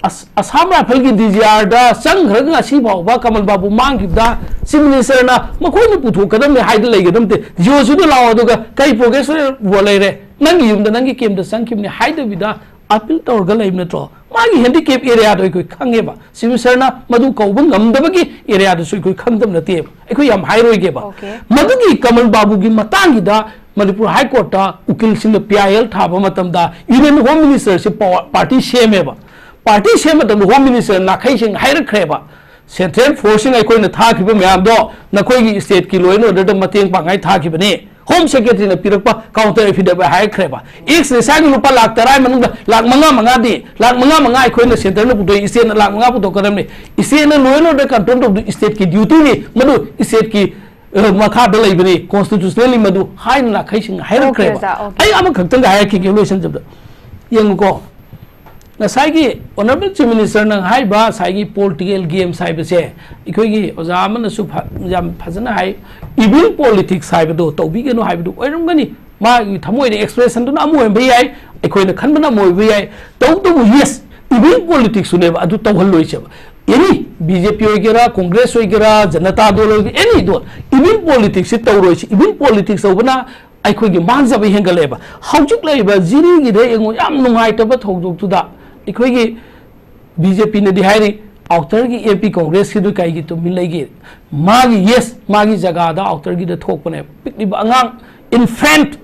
ꯑꯁ-, ꯑꯁꯥꯝ ꯔꯥꯏꯐꯜꯒꯤ ꯗꯤ ꯖꯤ ꯑꯥꯔꯗ ꯆꯪꯈ꯭ꯔꯒ ꯉꯁꯤ ꯐꯥꯎꯕ ꯀꯃꯜ ꯕꯥꯕꯨ ꯃꯥꯡꯈꯤꯕꯗ ꯆꯤꯐ ꯃꯤꯅꯤꯁꯇꯔꯅ ꯃꯈꯣꯏꯅ ꯄꯨꯊꯣꯛꯀꯗꯕꯅꯤ ꯍꯥꯏꯗ ꯂꯩꯒꯗꯕ ꯅꯠꯇꯦ꯫ ꯖꯤꯑꯣꯁꯤꯗ ꯂꯥꯛꯑꯣ, ꯑꯗꯨꯒ ꯀꯔꯤ ꯄ꯭ꯔꯣꯒ꯭ꯔꯦꯁ ꯂꯩꯔꯦ, ꯅꯪꯒꯤ ꯌꯨꯝꯗ ꯅꯪꯒꯤ ꯀꯦꯝꯗ ꯆꯪꯈꯤꯕꯅꯤ ꯍꯥꯏꯗꯕꯤꯗ ꯑꯄꯤꯜ ꯇꯧꯔꯒ ꯂꯩꯕ ꯅꯠꯇ꯭ꯔꯣ? ꯃꯥꯒꯤ ꯍꯦꯟꯗꯤꯀꯦꯞ ꯑꯦꯔꯤꯌꯥꯗꯣ ꯑꯩꯈꯣꯏ ꯈꯪꯉꯦꯕ, ꯆꯤꯐ ꯃꯤꯅꯤꯁꯇꯔꯅ ꯃꯗꯨ ꯀꯧꯕ ꯉꯝꯗꯕꯒꯤ ꯑꯦꯔꯤꯌꯥꯗꯨꯁꯨ ꯑꯩꯈꯣꯏ ꯈꯪꯗꯕ ꯅꯠꯇꯦꯕ, ꯑꯩꯈꯣꯏ ꯌꯥꯝ ꯍꯥꯏꯔꯣꯏꯒꯦꯕ꯫ Okay. ꯃꯗꯨꯒꯤ ꯀꯃꯜ ꯕꯥꯕꯨꯒꯤ ꯃꯇꯥꯡꯒꯤꯗ ꯃꯅꯤꯄꯨꯔ ꯍꯥꯏ ꯀꯣꯔꯠꯇ ꯎꯀꯤꯜꯁꯤꯡꯅ ꯄꯤ ꯑꯥꯏ ꯑꯦꯜ ꯊꯥꯕ ꯃꯇꯝꯗ ꯌꯨꯅꯤꯌꯟ ꯍꯣꯝ ꯃꯤꯅꯤꯁꯇꯔꯁꯤ ꯄꯥꯔꯇꯤ ꯁꯦꯝꯃꯦꯕ꯫ ꯄꯥꯔꯇꯤ ꯁꯦꯝꯕ ꯃꯇꯝꯗ ꯍꯣꯝ ꯃꯤꯅꯤꯁꯇꯔ ꯅꯥꯈꯩꯁꯤꯡ ꯍꯥꯏꯔꯛꯈ꯭ꯔꯦꯕ, ꯁꯦꯟꯇ꯭ꯔꯦꯜ ꯐꯣꯔꯁꯁꯤꯡ ꯑꯩꯈꯣꯏꯅ ꯊꯥꯈꯤꯕ ꯃꯌꯥꯝꯗꯣ ꯅꯈꯣꯏꯒꯤ ꯁ꯭ꯇꯦꯠꯀꯤ ꯂꯣ ꯑꯦꯟ ꯑꯣꯔꯗꯔꯗ ꯃꯇꯦꯡ ꯄꯥꯡꯉꯥꯏ ꯊꯥꯈꯤꯕꯅꯤ꯫ ꯍꯣꯝ ꯁꯦꯀ꯭ꯔꯦꯇꯔꯤꯅ ꯄꯤꯔꯛꯄ ꯀꯥꯎꯟꯇꯔ ꯑꯦꯐꯤꯗꯦꯕꯤꯠ ꯍꯥꯏꯔꯛꯈ꯭ꯔꯦꯕ꯫ ꯑꯦꯛꯁ ꯅꯤꯁꯥꯒꯤ ꯂꯨꯄꯥ ꯂꯥꯛ ꯇꯔꯥ ꯃꯅꯨꯡꯗ ꯂꯥꯛ ꯃꯉꯥ ꯃꯉꯥꯗꯤ, ꯂꯥꯛ ꯃꯉꯥ ꯃꯉꯥ ꯑꯩꯈꯣꯏꯅ ꯁꯦꯟꯇꯔꯅ ꯄꯨꯊꯣꯛꯏ, ꯁ꯭ꯇꯦꯠꯅ ꯂꯥꯛ ꯃꯉꯥ ꯄꯨꯊꯣꯛꯀꯗꯕꯅꯤ꯫ ꯁ꯭ꯇꯦꯠꯅ ꯂꯣ ꯑꯦꯟ ꯑꯣꯔꯗꯔ ꯀꯟꯇ꯭ꯔꯣꯜ ꯇꯧꯕꯗꯨ ꯁ꯭ꯇꯦꯠꯀꯤ ꯗ꯭ꯌꯨꯇꯤꯅꯤ, ꯃꯗꯨ ꯁ꯭ꯇꯦꯠꯀꯤ ꯑ, ꯃꯈꯥꯗ ꯂꯩꯕꯅꯤ, ꯀꯣꯟꯁꯇꯤꯇ꯭ꯌꯨꯁꯅꯦꯜꯂꯤ ꯃꯗꯨ ꯍꯥꯏꯅ ꯅꯥꯈꯩꯁꯤꯡꯅ ꯍꯥꯏꯔꯛꯈ꯭ꯔꯦꯕ꯫ Okay, ꯑꯣꯖꯥ, okay. ꯑꯩ ꯑꯃꯈꯛꯇꯪꯒ ꯍꯥꯏꯔꯛꯈꯤꯒꯦ ꯂꯣꯏꯁꯤꯟꯖꯕꯗ꯫ ꯌꯦꯡꯉꯨꯀꯣ, ꯉꯁꯥꯏꯒꯤ ꯑꯣꯅꯔꯦꯕꯜ ꯆꯤꯐ ꯃꯤꯅꯤꯁꯇꯔꯅ ꯍꯥꯏꯔꯤꯕ ꯉꯁꯥꯏꯒꯤ ꯄꯣꯂꯤꯇꯤꯀꯦꯜ ꯒꯦꯝꯁ ꯍꯥꯏꯕꯁꯦ ꯑꯩꯈꯣꯏꯒꯤ ꯑꯣꯖꯥ ꯑꯃꯅꯁꯨ ꯐ-, ꯌꯥꯝ ꯐꯖꯅ ꯍꯥꯏ, ꯏꯚꯤꯜ ꯄꯣꯂꯤꯇꯤꯛꯁ ꯍꯥꯏꯕꯗꯣ ꯇꯧꯕꯤꯒꯅꯨ ꯍꯥꯏꯕꯗꯨ ꯑꯣꯏꯔꯝꯒꯅꯤ꯫ ꯃꯥꯒꯤ ꯊꯃꯣꯏꯗ ꯑꯦꯛꯁꯄ꯭ꯔꯦꯁꯟꯗꯨꯅ ꯑꯃ ꯑꯣꯏꯔꯝꯕ ꯌꯥꯏ, ꯑꯩꯈꯣꯏꯅ ꯈꯟꯕꯅ ꯑꯃ ꯑꯣꯏꯕ ꯌꯥꯏ꯫ ꯇꯧꯕꯇꯕꯨ, ꯌꯦꯁ, ꯏꯚꯤꯜ ꯄꯣꯂꯤꯇꯤꯛꯁꯁꯨꯅꯦꯕ, ꯑꯗꯨ ꯇꯧꯍꯜꯂꯣꯏꯁꯦꯕ꯫ ꯑꯦꯅꯤ ꯕꯤ ꯖꯦ ꯄꯤ ꯑꯣꯏꯒꯦꯔꯥ, ꯀꯣꯡꯒ꯭ꯔꯦꯁ ꯑꯣꯏꯒꯦꯔꯥ, ꯖꯅꯇꯥ ꯗꯣꯜ ꯑꯣꯏꯒꯦꯔꯥ, ꯑꯦꯅꯤ ꯗꯣꯜ, ꯏꯚꯤꯜ ꯄꯣꯂꯤꯇꯤꯛꯁꯁꯤ ꯇꯧꯔꯣꯏꯁꯤ꯫ ꯏꯚꯤꯜ ꯄꯣꯂꯤꯇꯤꯛꯁ ꯇꯧꯕꯅ ꯑꯩꯈꯣꯏꯒꯤ ꯃꯥꯡꯖꯕ ꯍꯦꯟꯒꯠꯂꯛꯑꯦꯕ꯫ ꯍꯧꯖꯤꯛ ꯂꯩꯔꯤꯕ ꯖꯤꯔꯤꯒꯤꯗ ꯌꯦꯡꯉꯨ, ꯌꯥꯝ ꯅꯨꯡꯉꯥꯏꯇꯕ ꯊꯧꯗꯣꯛꯇꯨꯗ ꯑꯩꯈꯣꯏꯒꯤ ꯕꯤ ꯖꯦ ꯄꯤꯅꯗꯤ ꯍꯥꯏꯔꯤ, ꯑꯥꯎꯇꯔꯒꯤ ꯑꯦ ꯄꯤ ꯀꯣꯡꯒ꯭ꯔꯦꯁꯀꯤꯗꯨ ꯀꯩꯒꯤ ꯇꯨꯃꯤꯟ ꯂꯩꯒꯦ? ꯃꯥꯒꯤ, ꯌꯦꯁ, ꯃꯥꯒꯤ ꯖꯒꯥꯗ ꯑꯥꯎꯇꯔꯒꯤꯗ ꯊꯣꯛꯄꯅꯦꯕ꯫ ꯄꯤꯛꯂꯤꯕ ꯑꯉꯥꯡ, ꯏꯟꯐꯦꯟꯠ,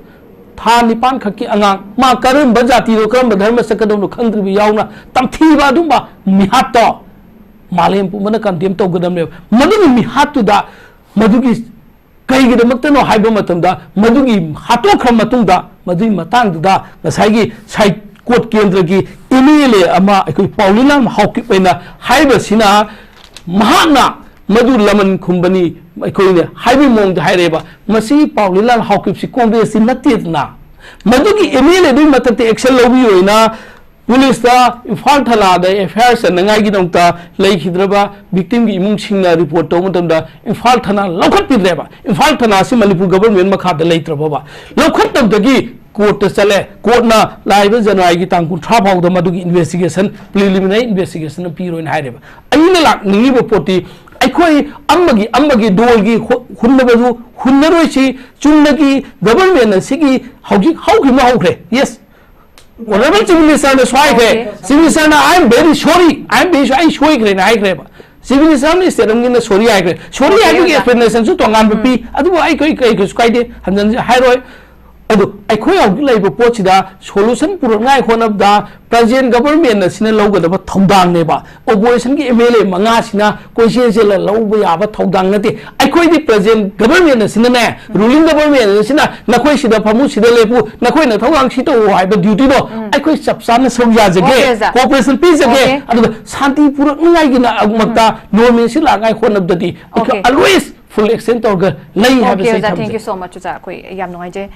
ꯊꯥ ꯅꯤꯄꯥꯟ ꯈꯛꯀꯤ ꯑꯉꯥꯡ, ꯃꯥ ꯀꯔꯝꯕ ꯖꯥꯇꯤꯅꯣ, ꯀꯔꯝꯕ ꯙꯔꯃ ꯆꯠꯀꯗꯕꯅꯣ ꯈꯪꯗ꯭ꯔꯤꯕ ꯌꯥꯎꯅ ꯇꯝꯊꯤꯕ ꯑꯗꯨꯝꯕ ꯃꯤꯍꯥꯠꯇꯣ ꯃꯥꯂꯦꯝ ꯄꯨꯝꯕꯅ ꯀꯟꯗꯦꯝ ꯇꯧꯒꯗꯕꯅꯦꯕ꯫ ꯃꯗꯨꯒꯤ ꯃꯤꯍꯥꯠꯇꯨꯗ, ꯃꯗꯨꯒꯤ ꯀꯩꯒꯤꯗꯃꯛꯇꯅꯣ ꯍꯥꯏꯕ ꯃꯇꯝꯗ, ꯃꯗꯨꯒꯤ ꯍꯥꯠꯇꯣꯛꯈ꯭ꯔ ꯃꯇꯨꯡꯗ, ꯃꯗꯨꯒꯤ ꯃꯇꯥꯡꯗꯨꯗ ꯉꯁꯥꯏꯒꯤ ꯁꯥꯏ ꯀꯣꯔꯠ ꯀꯦꯟꯗ꯭ꯔꯒꯤ ꯑꯦꯝ ꯑꯦꯜ ꯑꯦ ꯑꯃ ꯑꯩꯈꯣꯏ ꯄꯥꯎꯂꯤꯂꯥꯜ ꯍꯥꯎꯀꯤꯞ ꯑꯣꯏꯅ ꯍꯥꯏꯔꯤꯕꯁꯤꯅ, ꯃꯍꯥꯛꯅ ꯃꯗꯨ ꯂꯃꯟ ꯈꯨꯝꯕꯅꯤ ꯑꯩꯈꯣꯏꯅ ꯍꯥꯏꯕꯒꯤ ꯃꯑꯣꯡꯗ ꯍꯥꯏꯔꯛꯑꯦꯕ꯫ ꯃꯁꯤ ꯄꯥꯎꯂꯤꯂꯥꯜ ꯍꯥꯎꯀꯤꯞꯁꯤ ꯀꯣꯡꯒ꯭ꯔꯦꯁꯁꯤ ꯅꯠꯇꯦꯗꯅ, ꯃꯗꯨꯒꯤ ꯑꯦꯝ ꯑꯦꯜ ꯑꯦꯗꯨꯒꯤ ꯃꯊꯛꯇ ꯑꯦꯛꯁꯟ ꯂꯧꯕꯤ ꯑꯣꯏꯅ ꯄꯨꯂꯤꯁꯇ ꯏꯝꯐꯥꯜ ꯊꯅꯥꯗ ꯑꯦꯐ ꯑꯥꯏ ꯑꯥꯔ ꯆꯟꯅꯉꯥꯏꯒꯤꯗꯃꯛꯇ ꯂꯩꯈꯤꯗ꯭ꯔꯕ ꯚꯤꯛꯇꯤꯝꯒꯤ ꯏꯃꯨꯡꯁꯤꯡꯅ ꯔꯤꯄꯣꯔꯠ ꯇꯧꯕ ꯃꯇꯝꯗ ꯏꯝꯐꯥꯜ ꯊꯅꯥ ꯂꯧꯈꯠꯄꯤꯗ꯭ꯔꯦꯕ꯫ ꯏꯝꯐꯥꯜ ꯊꯅꯥꯁꯤ ꯃꯅꯤꯄꯨꯔ ꯒꯚꯔꯟꯃꯦꯟ ꯃꯈꯥꯗ ꯂꯩꯇ꯭ꯔꯕꯕ꯫ ꯂꯧꯈꯠꯇꯕꯗꯒꯤ ꯀꯣꯔꯠꯇ ꯆꯠꯂꯦ꯫ ꯀꯣꯔꯠꯅ ꯂꯥꯛꯏꯕ ꯖꯅꯋꯥꯔꯤꯒꯤ ꯇꯥꯡ ꯀꯨꯟꯊ꯭ꯔꯥ ꯐꯥꯎꯗ ꯃꯗꯨꯒꯤ ꯏꯟꯚꯦꯁꯇꯤꯒꯦꯁꯟ, ꯄ꯭ꯔꯤꯂꯤꯃꯤꯅꯔꯤ ꯏꯟꯚꯦꯁꯇꯤꯒꯦꯁꯟ ꯑꯃ ꯄꯤꯔꯣꯏꯅ ꯍꯥꯏꯔꯦꯕ꯫ ꯑꯩꯅ ꯂꯥꯛꯅꯤꯡꯉꯤꯕ ꯄꯣꯠꯇꯤ ꯑꯩꯈꯣꯏ ꯑꯃꯒꯤ ꯑꯃꯒꯤ ꯗꯣꯜꯒꯤ ꯍꯨ-, ꯍꯨꯟꯅꯕꯗꯨ ꯍꯨꯟꯅꯔꯣꯏꯁꯤ꯫ ꯆꯨꯝꯅꯒꯤ ꯒꯚꯔꯟꯃꯦꯟ ꯑꯁꯤꯒꯤ ꯍꯧꯖꯤꯛ ꯍꯧꯈꯤꯕ ꯍꯧꯈ꯭ꯔꯦ꯫ ꯌꯦꯁ, Honorable Chief Minister ꯅ ꯁꯣꯏꯈ꯭ꯔꯦ꯫ Okay. Chief Minister ꯅ "I am very sorry, I am very sorry, ꯑꯩ ꯁꯣꯏꯈ꯭ꯔꯦꯅ" ꯍꯥꯏꯈ꯭ꯔꯦꯕ꯫ Chief Minister ꯅ state ꯑꯃꯒꯤꯅ sorry ꯍꯥꯏꯈ꯭ꯔꯦ꯫ Sorry Okay, ꯍꯥꯏꯕꯒꯤ ꯑꯣꯖꯥ. explanation ꯁꯨ ꯇꯣꯉꯥꯟꯕ ꯄꯤ꯫ ꯑꯗꯨꯕꯨ ꯑꯩꯈꯣꯏ ꯀꯩ ꯀꯩꯁꯨ ꯀꯥꯏꯗꯦ, ꯍꯟꯖꯟ ꯍꯟꯖꯟ ꯍꯥꯏꯔꯣꯏ꯫ ꯑꯗꯨ ꯑꯩꯈꯣꯏ ꯍꯧꯖꯤꯛ ꯂꯩꯔꯤꯕ ꯄꯣꯠꯁꯤꯗ solution ꯄꯨꯔꯛꯅꯉꯥꯏ ꯍꯣꯠꯅꯕꯗ present government ꯑꯁꯤꯅ ꯂꯧꯒꯗꯕ ꯊꯧꯗꯥꯡꯅꯦꯕ꯫ Opposition ꯒꯤ MLA ꯃꯉꯥꯁꯤꯅ ꯀꯣꯏꯆꯦꯟ ꯆꯦꯜꯂ ꯂꯧꯕ ꯌꯥꯕ ꯊꯧꯗꯥꯡ ꯅꯠꯇꯦ꯫ ꯑꯩꯈꯣꯏꯗꯤ present government ꯑꯁꯤꯅꯅꯦ, ruling government ꯑꯁꯤꯅ "ꯅꯈꯣꯏ ꯁꯤꯗ ꯐꯝꯃꯨ, ꯁꯤꯗ ꯂꯦꯞꯄꯨ, ꯅꯈꯣꯏꯅ ꯊꯧꯗꯥꯡ ꯁꯤ ꯇꯧꯑꯣ" ꯍꯥꯏꯕ duty ꯗꯣ ꯑꯩꯈꯣꯏ ꯆꯞ ꯆꯥꯅ ꯁꯔꯨꯛ ꯌꯥꯖꯒꯦ, Okay, ꯑꯣꯖꯥ. cooperation ꯄꯤꯖꯒꯦ꯫ Okay. ꯑꯗꯨꯒ ꯁꯥꯟꯇꯤ ꯄꯨꯔꯛꯅꯉꯥꯏꯒꯤꯗꯃꯛꯇ normalcy ꯂꯥꯛꯅꯉꯥꯏ ꯍꯣꯠꯅꯕꯗꯗꯤ ꯑꯩꯈꯣꯏ Okay. always full extent ꯇꯧꯔꯒ ꯂꯩ Okay, ꯍꯥꯏꯕꯁꯤ ꯑꯩ ꯑꯣꯖꯥ, thank ꯊꯝꯖꯒꯦ꯫ You so much, ꯑꯣꯖꯥ, ꯑꯩꯈꯣꯏ ꯌꯥꯝ ꯅꯨꯡꯉꯥꯏꯖꯩ꯫